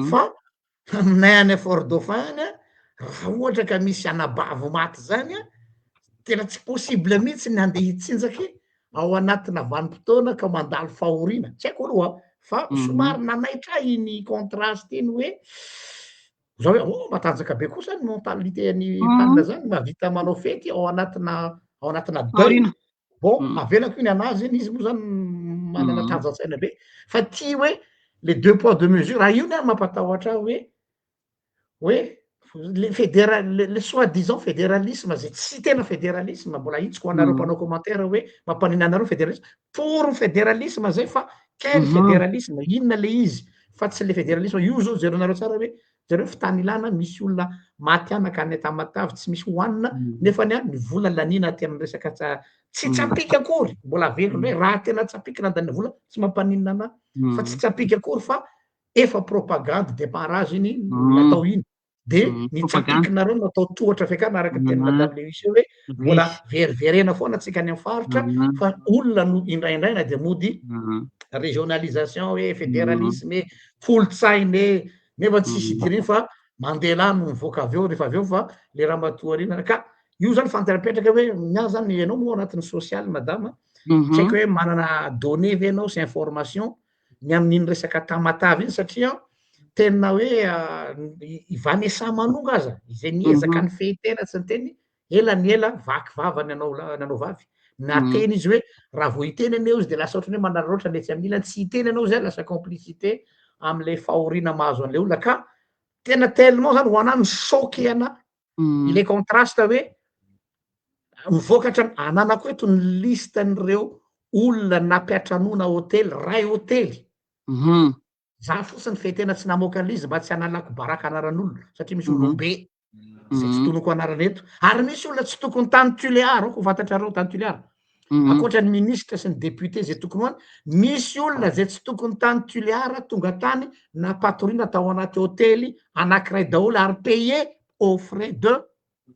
Fa Aminay any Fort Dauphin any an, raha ohatra ka misy anabavy maty zany an, tena tsy possible mihitsy ny handeha hitsinjaky ao anatina vanim-potoana ka mandalo fahoriana, tsy haiko aloha fa somary nanaitra ahy iny contraste iny hoe, za hoe oh matanjaka be kosa ny mentalité an'i Pan zany, mahavita manao fety ao anatina ao anatina deuil. Bon, avelako iny anazy iny, izy moa zany manana tanjan-tsaina be, fa ty hoe le deux poids deux mesures, raha io ny ahy mampatahotra ahy hoe hoe le fédéral, le soi disant fédéralisme zay tsy tena fédéralisme, mbola ahitsiko ho anareo mpanao commentaire hoe mampanina anareo fédéralisme, pour ny fédéralisme zay fa quel fédéralisme, inona le izy fa tsy le fédéralisme, io zao jerenareo tsara hoe Jereo fitanilana misy olona maty anaka any Tamatave tsy misy hohanina nefany an ny vola laniana aty amin'ny resaka tsa tsy tsapiky akory mbola averiko indray raha tena tsapiky nandaniana vola tsy mampaninona anah fa tsy tsapiky akory fa efa propagande démarrage iny natao iny de ny tsapikinareo natao tohatra fiakarana araka ny tenin'i madame Lewis hoe mbola veriverena foana tsika any amin'ny faritra fa olona no indraindraina de mody régionalisation hoe fédéralisme e kolontsaina e nefa tsisy idiriny fa Mandela no mivoaka avy eo rehefa avy eo fa le ramatoa arina ka io zany fantara-petraka hoe ny ahy zany ianao moa anatin'ny social madama tsy haiko hoe manana données ve ianao sy information ny amin'iny resaka Tamatave iny satria tena hoe i Vanessa Manonga aza izay niezaka nifehy tena tsy niteny ela ny ela vaky vava ny anao ny anao vavy. Nateny izy hoe raha vao hiteny anie izy de lasa ohatran'ny hoe manararaotra ny etsy amin'ny ilany, tsy hiteny ianao zay lasa complicité am'le fahoriana mahazo an'le olona ka tena tellement zany ho anah mi-choquer anah le contraste hoe mivoaka hatrany ananako eto ny liste-n'ireo olona nampiatranoana hôtely, ray hôtely. Za fotsiny fetena tsy namoaka an'le izy mba tsy hanalako baraka anaran'olona satria misy olombe zay tsy tonoko anarana eto ary misy olona tsy tokony tany Tuléar aoka ho fantatrareo tany Tuléar ankoatra ny ministra sy ny député zay tokony ho any misy olona zay tsy tokony tany Tuléar tonga tany nampatoriana tao anaty hôtely anankiray daholo ary payé aux frais de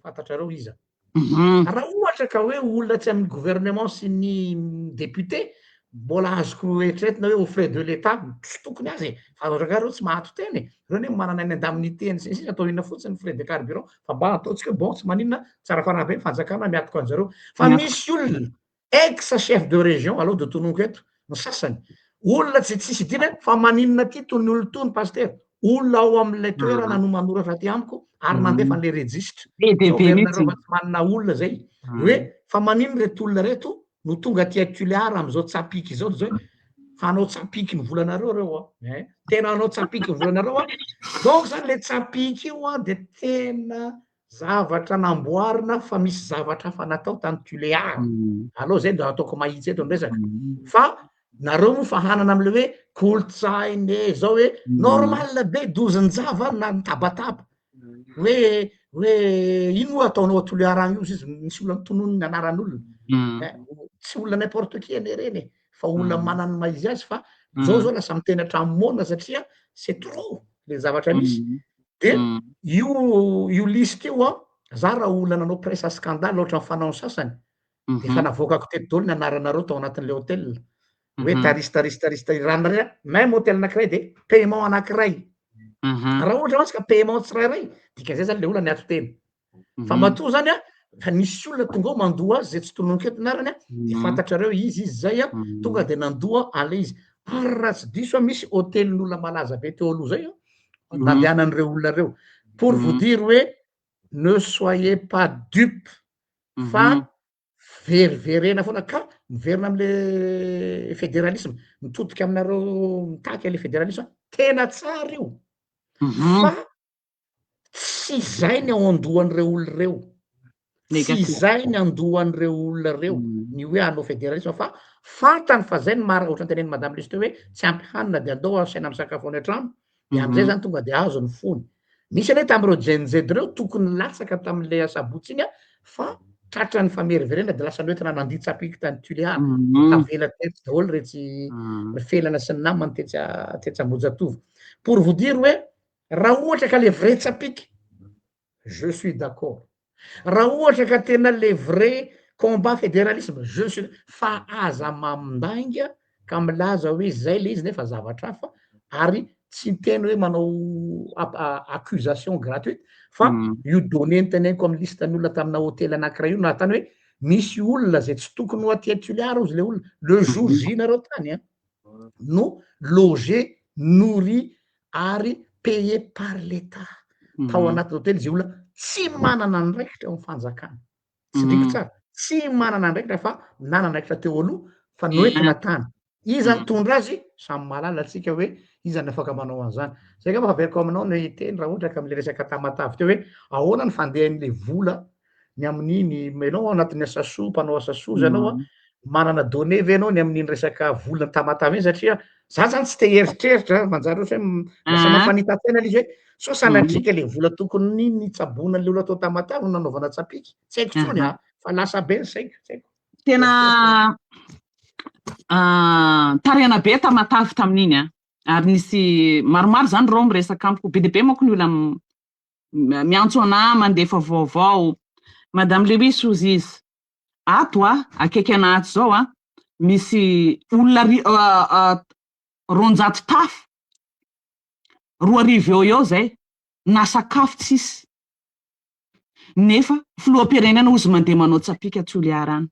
fantatrareo iza. Raha ohatra ka hoe olona tsy amin'ny gouvernement sy ny député mbola azoko eritreretina hoe aux frais de l'État tsy tokony azy e, fa ohatra ka reo tsy mahato teny e, reo anie manana ny indemnité ny sy ny sisa atao inona fotsiny frais de carburant fa mba ataontsika hoe bon tsy maninona tsara fanahy be ny fanjakana miatoka an'zareo fa misy olona ex chef de région aleo de tononiko eto ny sasany olona tsy tsisy idirana fa maninona ty tony olo tony pasitera olona ao amin'ilay toerana no manoratra aty amiko ary mandefa an'le registre Be dia be mihitsy. fa tsy manana olona zay hoe fa manino reto olona reto no tonga aty Tuléar am'izao tsapiky izao de zao hoe fa hanao tsapiky ny volanareo reo a eh tena hanao tsapiky ny volanareo a donc zany le tsapiky io a de tena zavatra namboarina fa misy zavatra hafa natao tany Tuléar aleo zay de ataoko mahitsy eto ny resaka fa nareo moa fa hanana am'le hoe kolotsainy e zao hoe normal be dozin-java na nitabataba hoe hoe ino moa ataonao a Tuléar agny io izy izy misy olona mitonony ny anaran'olona eh tsy olona n'importe qui anie reny e fa olona manana ny maha izy azy fa zao zao lasa miteny hatramin'ny moana satria c'est trop le zavatra misy de io io liste io a za raha olona nanao presse à scandale ohatra ny fanao ny sasany de efa navoakako teto daholo ny anaranareo tao anatin'le hôtel hoe tarisy tarisy tarisy tarisy raha nare même hôtel anankiray de paiement anankiray raha ohatra mantsy ka paiement tsirairay dikan'izay zany le olona niato tena fa matoa zany a fa nisy olona tonga ao mandoa azy zay tsy tononiko eto anarany a de fantatrareo izy izy zay a tonga de nandoa ale izy ary raha tsy diso a misy hôtelin'olona malaza be teo aloha zay a nandehanan'ireo olona reo pour vous dire hoe ne soyez pas dupe fa veriverena foana ka miverina am'le fédéralisme mitodika aminareo mitaky ale fédéralisme tena tsara io fa tsy zay ny ao andohan'ireo olo reo tsy zay ny andohan'ireo olona reo ny hoe hanao fédéralisme fa fantany fa zay ny mara ohatry ny teneniny madame Luce teo hoe tsy ampy hanina de andao asaina misakafo any an-trano de am'izay zany tonga de azo ny fony misy anie tam'ireo Gen Z reo tokony latsaka tam'le asabotsy iny a fa tratra ny fameriverena de lasa noentina nandia tsapiky tany Tuléar tavela teto daholo retsy felana sy ny namany tetsy tetsy Ambohijatovo pour vous dire hoe raha ohatra ka le vrai tsapiky je suis d'accord raha ohatra ka tena le vrai combat fédéralisme je suis fa aza mamindainga ka milaza hoe zay le izy nefa zavatra hafa ary tsy miteny hoe manao accusation gratuite fa io donné ny teneniko amy liste ny olona tamina hôtely anankiray io nahatany hoe misy olona zay tsy tokony ho aty Tuléar ozy le olona le jour J nareo tany a no logé, nourri ary payé par l'État tao anatin'ny hôtely zay olona tsy manana andraikitra eo amy fanjakana tsy ndriko tsara tsy manana andraikitra fa nanana andraikitra teo aloha fa noentina tany iza nitondra azy samy mahalala atsika hoe iza ny afaka manao an'izany zay ngamba fa averiko aminao ny teny raha ohatra ka am'le resaka tamatavy teo hoe ahoana ny fandehan'le vola ny amin'iny menao anatin'ny asaso mpanao asaso zany anao a manana donné ve anao ny amin'iny resaka vola tamatavy iny satria za zany tsy te hieritreritra manjary ohatra hoe lasa mampanita-tsaina le izy hoe so sanatrika le vola tokony nitsabona le olona atao tamatavy no nanaovana tsapiky tsy haiko tsony a fa lasa be ny saiko tsy haiko tena tariana be tamatavy tamin'iny a ary nisy maromaro zany reo miresaka amiko be dia be manko ny olona miantso ana mandefa vaovao madame Lewis ozy izy ato a akaiky anaty zao a misy olona 200 tafo 2000 eo eo zay na sakafo tsisy nefa filoham-pirenena ozy mandeha manao tsapika Toliara any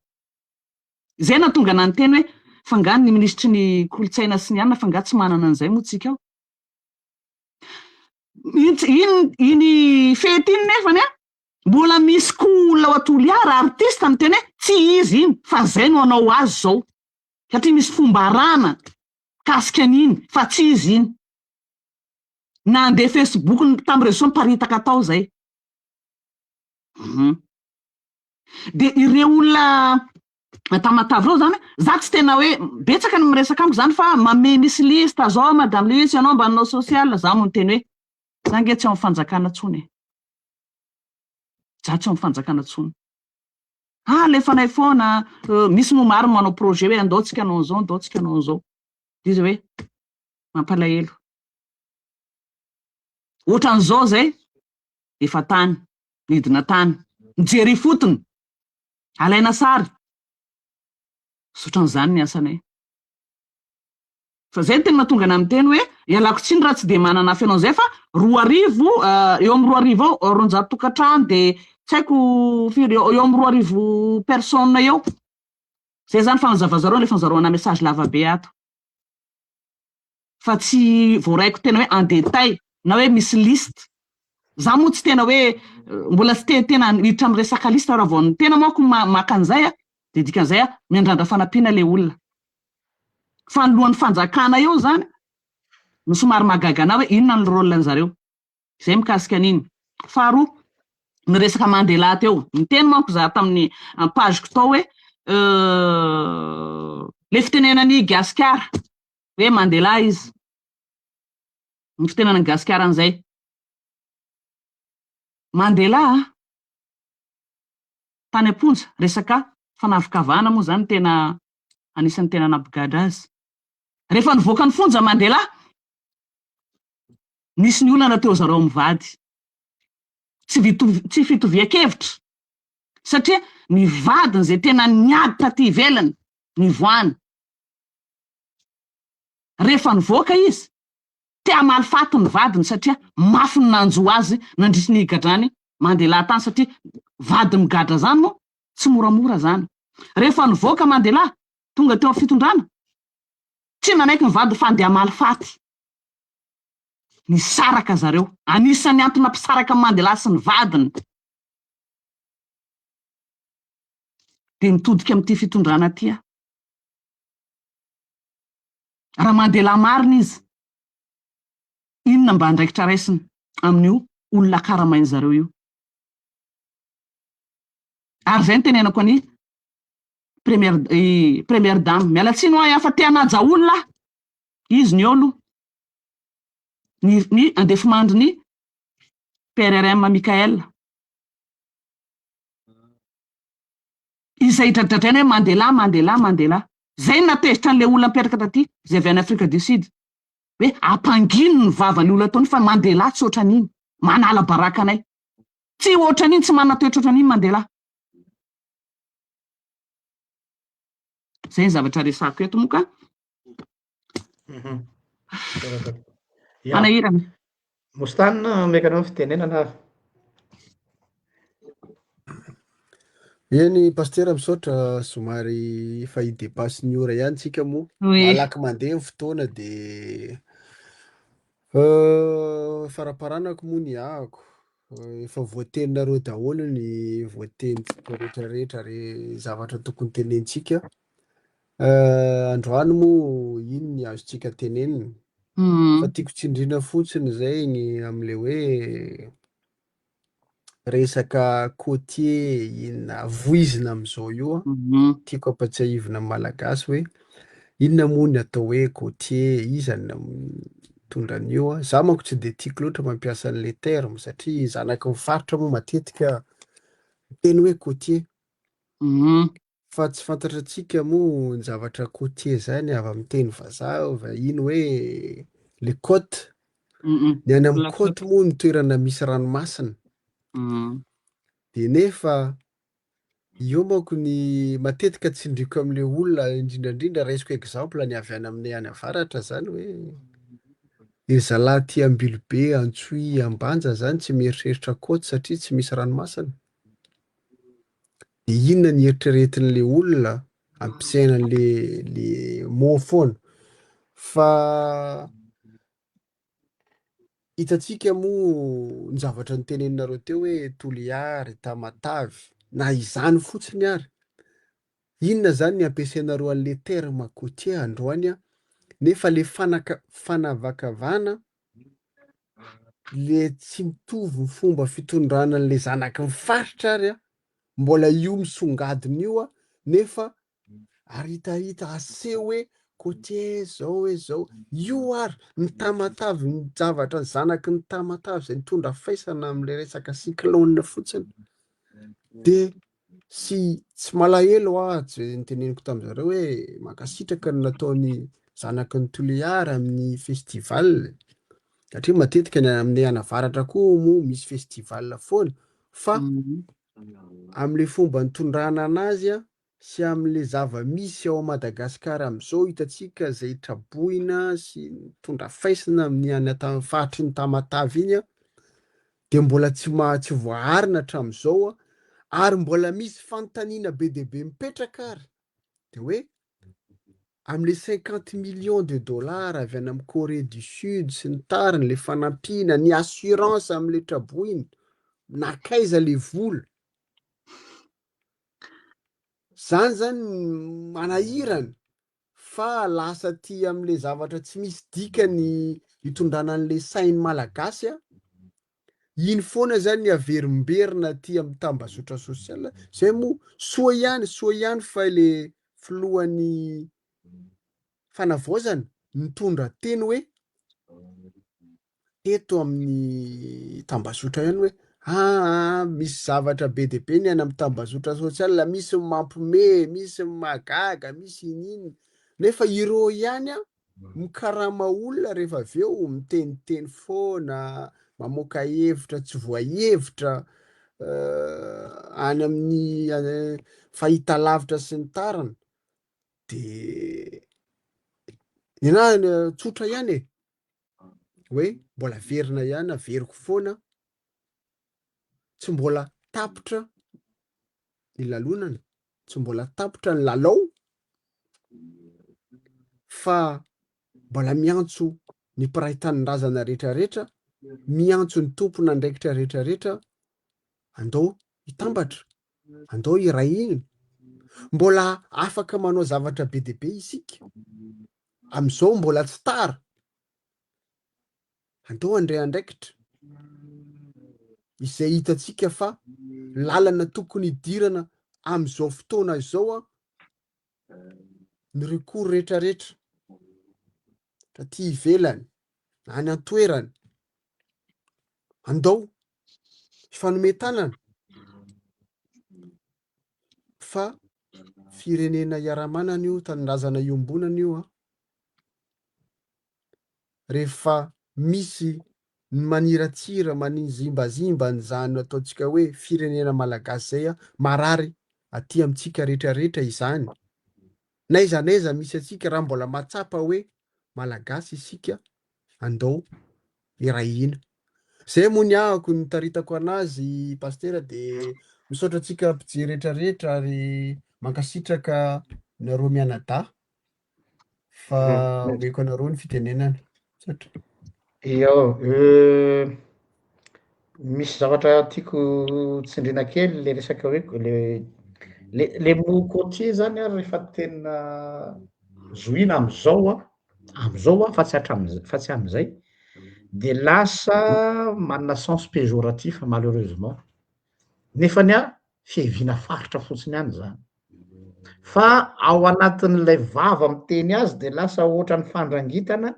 zay na tonga na ny teny hoe fa nga ny minisitry ny kolotsaina sy ny anina fa nga tsy manana an'izay moa tsika ao iny iny fety iny nefany a. Mbola misy koa olona ao Toliara artiste miteny hoe tsy izy iny fa zay no hanao azy zao satria misy fomba arahana mikasika an'iny fa tsy izy iny. Nandeha Facebook tamin'ny réseaux miparitaka tao zay. Hum. Dia ireo olona Tamatave ireo zany, za tsy tena hoe betsaka ny miresaka amiko zany fa mame misy liste zao madame Luce ianao mba nanao social, za moa niteny hoe za nge tsy ao amin'ny fanjakana tsony e. Za tsy ao amin'ny fanjakana tsony. Ah alefanay foana, misy moa maro manao projet hoe andao tsika hanao an'izao, andao tsika hanao an'izao. Dia izy hoe mampalahelo. Ohatran'izao zay, efa tany, nidina tany, mijery ifotony, alaina sary. Ohatran'izany ny asanay. Fa zay no tena mahatonga anah miteny hoe ialako tsiny raha tsy dia manana afy anao zay fa 2000 eo amin'ny 2000 eo 200 tokantrano dia tsy haiko firy eo amin'ny 2000 personne eo. Zay zany fanazavazareo alefan'ny zareo anah message lava be ato. Fa tsy voaraiko tena hoe en détail na hoe misy liste. Za moa tsy tena hoe mbola tsy te tena hiditra amin'ny resaka liste raha vao ny tena manko maka an'izay dia dikan'izay miandrandra fanampiana ilay olona. Fa ny lohan'ny fanjakana eo zany no somary mahagaga anah hoe inona ny rôle an'zareo. Zay mikasika an'iny. Faharoa, ny resaka Mandela teo. Niteny manko za tamin'ny page-ko tao hoe le fitenenan'i Gasikara hoe Mandela izy. Ny fitenenan'i Gasikara an'izay. Mandela a! Tany am-ponja, resaka fanavokavahana moa zany tena anisan'ny tena nampigadra azy. Rehefa nivoaka ny fonja Mandela, nisy ny olana teo zareo mivady. Tsy tsy fitovian-kevitra satria ny vadiny izay tena niady taty ivelany nivoahany. Rehefa nivoaka izy, te hamaly faty ny vadiny satria mafy ny nanjo azy nandritry ny higadrany Mandela tany satria vady migadra zany moa tsy moramora zany. Rehefa nivoaka Mandela, tonga teo amin'ny fitondrana, tsy nanaiky ny vadiny fa handeha hamaly faty. Nisaraka zareo. Anisan'ny antony nampisaraka an'i Mandela sy ny vadiny. Dia mitodika amin'ity fitondrana ity aho. Raha Mandela marina izy, inona mba andraikitra raisiny amin'io olona karamain'ny zareo io? Ary izay no tenenako an'i première i première dame. Miala tsiny hoa fa te hanaja olona aho. Izy ny eo aloha. Ny ny andefimandrin'i PRRM Mickaël. Izay dradradraina hoe Mandela, Mandela, Mandela. Izay no nahatezitra an'ilay olona mipetraka taty, izay avy any Afrika du Sud. Hoe ampangino ny vavan'io olona ataony fa Mandela tsy ohatran'iny. Manala baraka anay. Tsy ohatran'iny, tsy manana toetra ohatran'iny Mandela. Zay ny zavatra resahako eto moa ka. Ya. Manahirana. Mostane, omeko anao ny fitenenana ary. Eny Pasitera misaotra somary efa hi-dépasse ny ora ihany tsika moa. Oui. Malaky mandeha ny fotoana de faramparanako moa ny ahako. Efa voateninareo daholo ny voatenintsika rehetra rehetra re zavatra tokony tenenintsika. Androany moa iny ny azontsika tenenina. Fa tiako tsindriana fotsiny izay ny amin'ilay hoe resaka côtier inona voizina amin'izao io an. Tiako ampatsiahivina ny Malagasy hoe inona moa ny atao hoe côtier, iza no mitondra an'io an. Za manko tsy dia tiako loatra mampiasa an'ilay terme satria zanaky ny faritra moa matetika miteny hoe côtier. Fa tsy fantatrantsika moa ny zavatra côtier zany avy amin'ny teny vazaha vahiny hoe les côtes. Ny any amin'ny côte moa ny toerana misy ranomasina. Dia nefa eo manko ny matetika tsindriako amin'ilay olona indrindra indrindra raisiko exemple ny avy any aminay any avaratra zany hoe ry zalahy aty Ambilobe, Antsohihy, Ambanja zany tsy mieritreritra côte satria tsy misy ranomasina. Dia inona ny eritreretin'ilay olona ampiasaina an'le le mot foana fa. Hitantsika moa ny zavatra noteneninareo teo hoe Toliary, Tamatave, na izany fotsiny ary. Inona izany ny ampiasainareo an'le terme côtier androany an, nefa le fanaka- fanavakavahana, le tsy mitovy ny fomba fitondrana an'le zanaky ny faritra ary an, mbola io misongadina io an, nefa Aritahita aseho hoe côtier zao hoe zao. Io ary ny Tamatave ny zavatra ny zanaky ny Tamatave izay nitondra faisana amin'ilay resaka cyclone fotsiny. De sy tsy malahelo aho tsy niteneniko tamin'zareo hoe mankasitraka ny nataony zanaky ny Tuléar amin'ny festival satria matetika ny amin'ny any avaratra koa moa misy festival foana fa amin'ilay fomba nitondrana anazy an sy amin'ilay zava-misy ao Madagasikara amin'izao hitantsika izay traboina sy mitondra faisana amin'ny any anta- faritry ny Tamatave iny an, dia mbola tsy ma- tsy voaarina hatramin'izao an, ary mbola misy fanontaniana be dia be mipetraka ary dia hoe amin'ilay 50 millions de dollars avy any amin'ny Corée du Sud sy ny tariny, ilay fanampiana, ny assurance amin'ilay traboina, nankaiza ilay vola? Zany zany manahirana fa lasa aty amle zavatra tsy misy dikany itondrana anle sain'ny malagasy a, iny foana zany ny averimberina aty amin'ny tambazotra social, zay moa soa ihany soa ihany fa le filohan'ny fanavaozana nitondra teny hoe teto amin'ny tambazotra ihany hoe aa misy zavatra be dia be ny any amin'ny tambazotra sosial, misy ny mampiomehy, misy ny mahagaga, misy ininona, nefa ireo ihany an mikarama olona rehefa avy eo miteniteny foana, mamoaka hevitra tsy voahevitra any amin'ny fahitalavitra sy ny tariny, de ny anahy tsotra ihany e. hoe mbola averina ihany, averiko foana, tsy mbola tapitra ny lalonana, tsy mbola tapitra ny lalao fa mbola miantso ny mpiray tanindrazana rehetrarehetra, miantso ny tompon'andraikitra rehetrarehetra, andao hitambatra, andao hiray hina, mbola afaka manao zavatra be dia be isika. Amin'izao mbola tsy tara. Andao handray andraikitra. Izay hitantsika fa lalana tokony hidirana amin'izao fotoana izao ny recours rehetrarehetra taty ivelany, any an-toerana. Andao hifanome tanana fa firenena iaraha-manana io, tanindrazana iombonana io an. Rehefa misy ny maniratsira, manizimbazimba an'izany ataontsika hoe firenena malagasy izay an, marary aty amintsika rehetrarehetra izany. N'aiza n'aiza misy antsika raha mbola mahatsapa hoe malagasy isika, andao hiray hina. Zay moa ny ahako nitaritako anazy Pasitera de misaotra antsika mpijery rehetra rehetra ary mankasitraka nareo mianadahy fa omeko anareo ny fitenenana. Misaotra. Eo, misy zavatra tiako tsindriana kely le resaka hoe le le le mot côtier zany ary rehefa tena zohiana am'zao an, am'zao an fa tsy hatram'zay fa tsy am'zay de lasa manana sens péjoratif malheureusement, nefany an fiheviana faritra fotsiny ihany zany, fa ao anatin'ilay vava miteny azy de lasa ohatran'ny fandrangitana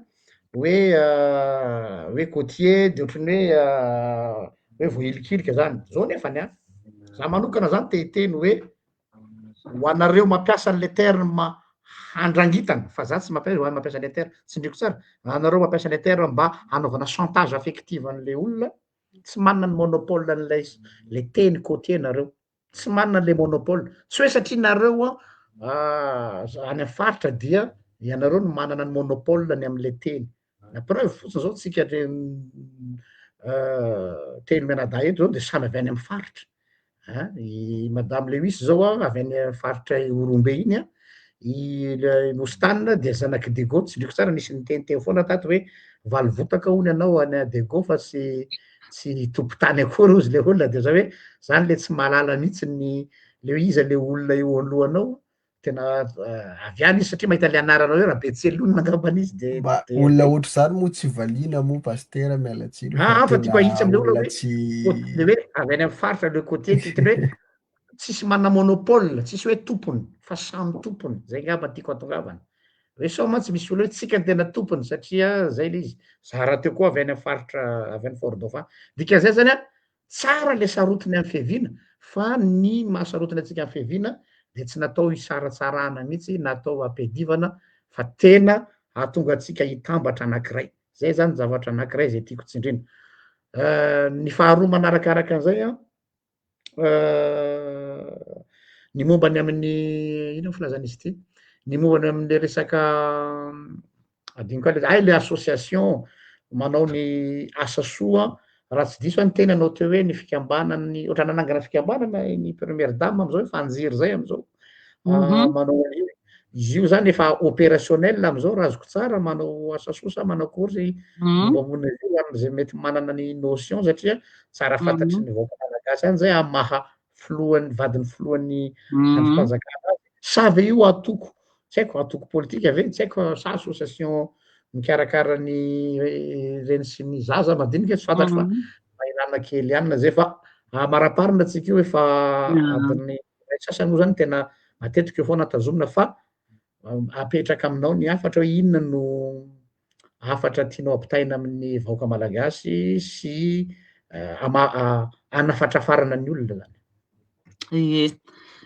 hoe hoe côtier de ohatran'ny hoe hoe voahilikilika zany, zao nefany an, za manokana zany te hiteny hoe ho anareo mampiasa an'le terme handrangitana fa za tsy mampiasa ho an'ny mampiasa le terme, tsindriko tsara, anareo mampiasa le terme mba hanaovana chantage affective an'le olona, tsy manana ny monopole an'ilay le teny côtier nareo, tsy manana le monopole, tsy hoe satria nareo an any amy faritra dia ianareo no manana ny monopole ny am'le teny, la preuve fotsiny zao tsika le telo mianadahy eto zao de samy avy any amy faritra, an i madame Lewis zao an avy any faritra Ihorombe iny an, I Mostana dia zanak'i Diego, tsindriko tsara nisy niteniteny foana tato hoe valovotaka hono ianao any Diego fa tsy tsy tompon-tany akory hozy le olona de zay hoe zany le tsy mahalala mihitsy ny le hoe iza le olona eo alohanao, tena avy any izy satria mahita le anarana hoe Rabetselonina angambany izy de Mba olona ohatr'izany moa tsy valiana moa Pasitera, miala tsiny fa Ah, fa tiako tena ahitsy amle olona olona hoe tsy le hoe avy any amin'ny faritra le côtier ty tena hoe tsisy manana monopole, tsisy hoe tompony fa samy tompony, zay ngamba tiako hatongavana. Hoe sao mantsy misy olona hoe tsika no tena tompony satria zay le izy, za rahateo koa avy any amin'ny faritra avy any Fort Dauphin. Dikan'izay zany an, tsara le sarotiny amin'ny fiaviana fa ny maha sarotiny antsika amin'ny fiaviana dia tsy natao hisaratsarahana mihitsy na atao hampiadivana fa tena hahatonga antsika hitambatra anankiray. Zay zany zavatra anankiray zay tiako tsindrina. Ny faharoa manarakaraka an'izay an, Ny momba ny amin'ny inona moa filazana izy ity? Ny momba ny amin'le resaka adino koa le hay le association manao ny asa soa raha tsy diso aho niteny ianao teo hoe ny fikambanan'ny ohatran'ny nanangana fikambanana ny première dame am'zao efa anjery zay am'zao manao an'io, izy io zany efa opérationnel am'zao raha azoko tsara manao asa soa sa manao akory mombamomba an'io ho an'izay mety manana ny notion satria Tsara fantatry ny vahoaka malagasy any zay amin'ny maha filohan'ny vadin'ny filohan'ny andrim-panjakana azy. Sa ve io antoko, tsy haiko, antoko politika ve, tsy haiko, sa association mikarakara ny reny sy ny zaza madinika, tsy fantatro fa mahilana kely ihany zay fa amaraparina tsika io efa adin'ny iray sasany moa zany tena matetika eo foana tazomina fa apetraka aminao ny hafatra hoe inona no hafatra tianao ampitaina amin'ny vahoaka malagasy sy hanafatrafarana ny olona zany. Ie.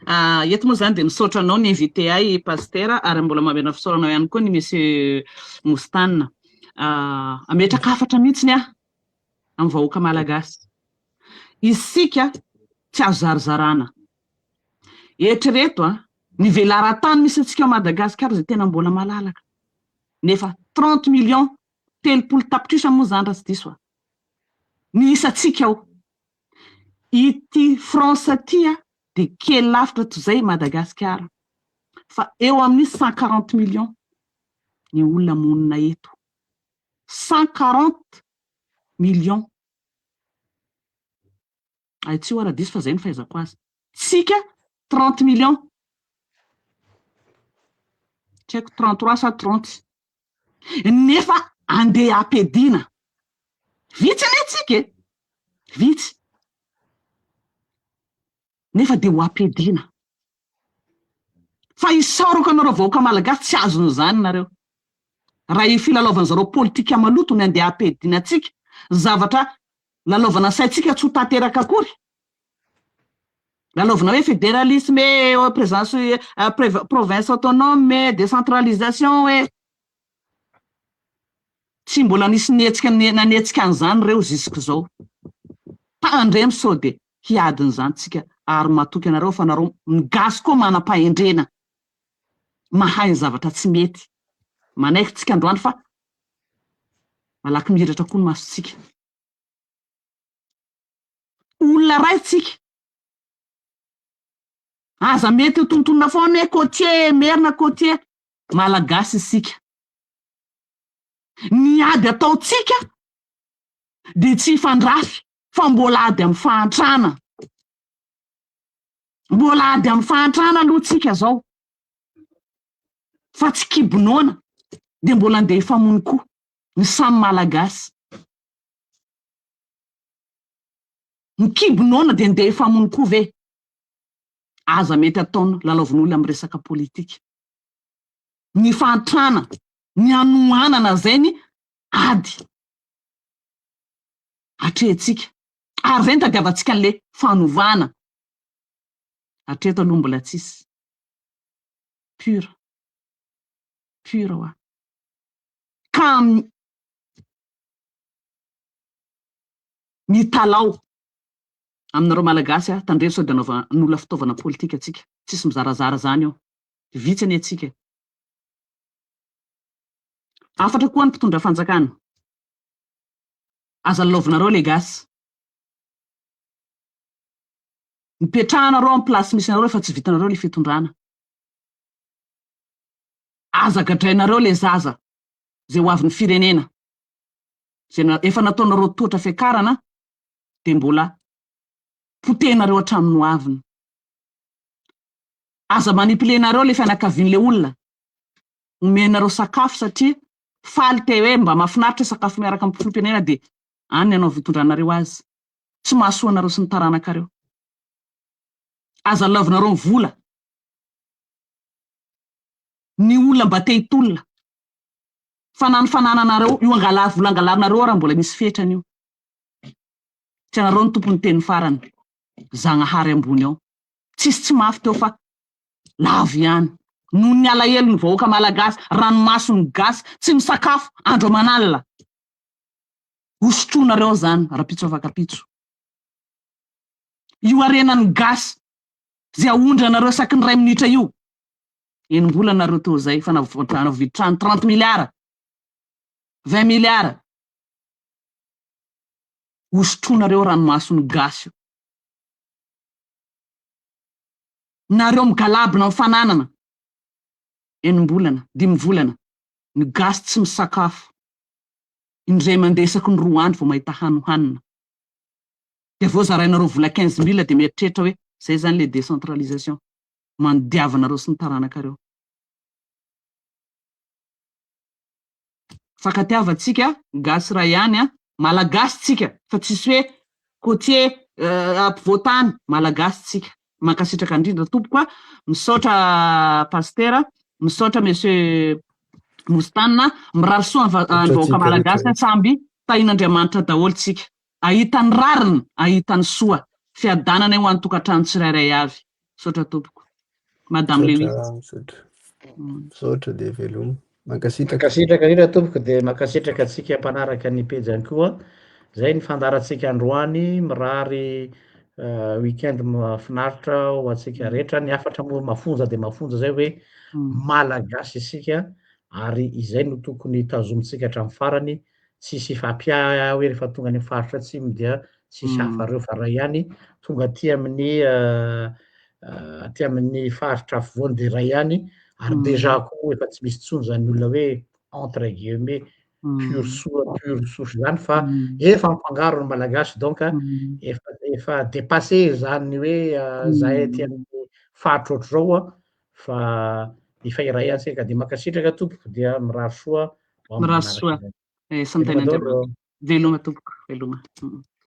Ah, eto moa zany dia misaotra anao ny invité ahy Pasitera ary mbola mamerina fisaorana ihany koa ny Monsieur Moustane. Ah, ametraka hafatra mihitsy aho amin'ny vahoaka malagasy. Isika tsy azo zarizarana. Eritrereto a, ny velaran-tany misy antsika ao Madagasikara izay tena mbola malalaka. Nefa 30 millions, 30 tapitrisa moa izany raha tsy diso aho, ny isantsika ao. Ity France ity a, dia kely lavitra toy izay i Madagasikara. Fa eo amin'ny 140 millions ny olona monina eto. 140 millions. Ahitsio aho raha diso fa izay no fahaizako azy. Tsika 30 millions. Tsy haiko 33 sa 30. Nefa andeha ampiadiana. Vitsy anie tsika e. Vitsy. Nefa dia ho ampiadiana. Fa isaorako anareo vahoaka malagasy tsy azon'izany nareo. Raha io filalaovan'zareo politika maloto ny andeha ampiadiana antsika, zavatra lalaovana saintsika tsy ho tanteraka akory. Lalaovina hoe fédéralisme e, présence province autonome e, décentralisation e. Tsy mbola nisy nihetsika nanetsika an'izany ireo jusqu'izao. Tandremo sao dia hiadin'izany tsika ary matoky anareo fa nareo ny gasy koa manam-pahendrena mahay ny zavatra tsy mety. Manaiky tsika androany fa malaky mihiratra koa ny masontsika. Olona ray tsika. Aza mety ho tontonina foana hoe côtier, merina côtier. Malagasy isika. Ny ady ataontsika dia tsy hifandrafy fa mbola ady amin'ny fahantrana. Mbola ady amin'ny fahantrana aloha tsika zao. Fa tsy kibo noana dia mbola andeha hifamono koa ny samy Malagasy. Ny kibo noana dia andeha hifamono koa ve? Aza mety ataon lalaovin'olona amin'ny resaka politika. Ny fahantrana, ny hanoanana zay ny ady atrehintsika. Ary zay no tadiavantsika an'le fanovana. Hatreto aloha mbola tsisy. Pur. Pur hoa. Ka mitalaho aminareo Malagasy aho, tandremo sao dia anaovan'olona fitaovana politika antsika. Tsisy mizarazara zany eo. Vitsy anie tsika e. Hafatra koa ny mpitondra fanjakana. Aza lalaovinareo le gasy. Mipetraha nareo amin'ny place misy anareo fa tsy vitanareo le fitondrana. Aza gadrainareo le zaza zay ho avin'ny firenena. Zay efa nataonareo tohatra fiakarana dia mbola potehinareo hatramin'ny ho aviny. Aza manipuler-nareo le fianakavian'le olona. Omenareo sakafo satria faly te hoe mba mahafinaritra sakafo miaraka amin'ny filoham-pirenena dia any ny anao itondranareo azy. Tsy mahasoa anareo sy ny taranakareo. Aza lavinareo ny vola. Ny olona mba te hitolona. Fa na ny fanananareo, io angala, vola angalarinareo ara mbola misy fetrany io. Tsy anareo no tompon'ny teny farany. Zagnahary ambony ao. Tsisy tsy mafy teo fa lavo ihany. Noho ny alahelo ny vahoaka malagasy, ranomason'ny gasy, tsy misakafo andro aman'alina. Hosotroinareo zany rapitso afakapitso. Io harenan'ny gasy zay aondranareo isaky ny iray minitra io. Enim-bolana nareo teo zay fa navovidy trano 30 milliards, 20 milliards. Hosotroinareo ranomason'ny gasy io. Nareo migalabona amin'ny fananana enim-bolana, dimy volana, ny gasy tsy misakafo. Indray mandeha isaky ny roa andro vao mahita hany hohanina. Dia avy eo zarainareo vola 15 mille dia mieritreritra hoe zay zany le décentralisation. Manodiavinareo sy ny taranakareo. Fankatiava tsika gasy ray ihany a, malagasy tsika fa tsisy hoe côtier ampovoantany, malagasy tsika. Mankasitraka indrindra tompoko a, misaotra Pasitera, misaotra Monsieur Moustane, mirary soa ny vahoaka malagasy samby tahin'Andriamanitra daholo tsika. Ahita ny rariny, ahita ny soa, fiadanana eo an'ny tokantrano tsirairay avy. Misaotra tompoko. Madame Lewis. Misaotra, misaotra dia veloma. Mankasitraka. Mankasitraka indrindra tompoko dia mankasitraka antsika mpanaraka ny pejy ihany koa. Izay ny fandaharantsika androany, mirary week-end mahafinaritra ho antsika rehetra. Ny hafatra moa mafonja dia mafonja izay hoe Malagasy isika ary izay no tokony tazomintsika hatramin'ny farany. Tsisy hifampiahy hoe rehefa tonga any amin'ny faritra atsimo dia tsisy hafa reo fa ray ihany, tonga aty amin'ny aty amin'ny faritra afovoany dia ray ihany ary déjà koa efa tsy misy intsony zany olona hoe entre guillemets pure soa pure souche zany fa efa mifangaro ny malagasy donc efa efa dépassé zany hoe zahay aty amin'ny faritra ohatr'izao a fa efa iray ihany tsika ka dia mankasitraka tompoko dia mirary soa Mirary soa. Eh, samy tahin'Andriamanitra. Veloma tompoko, veloma.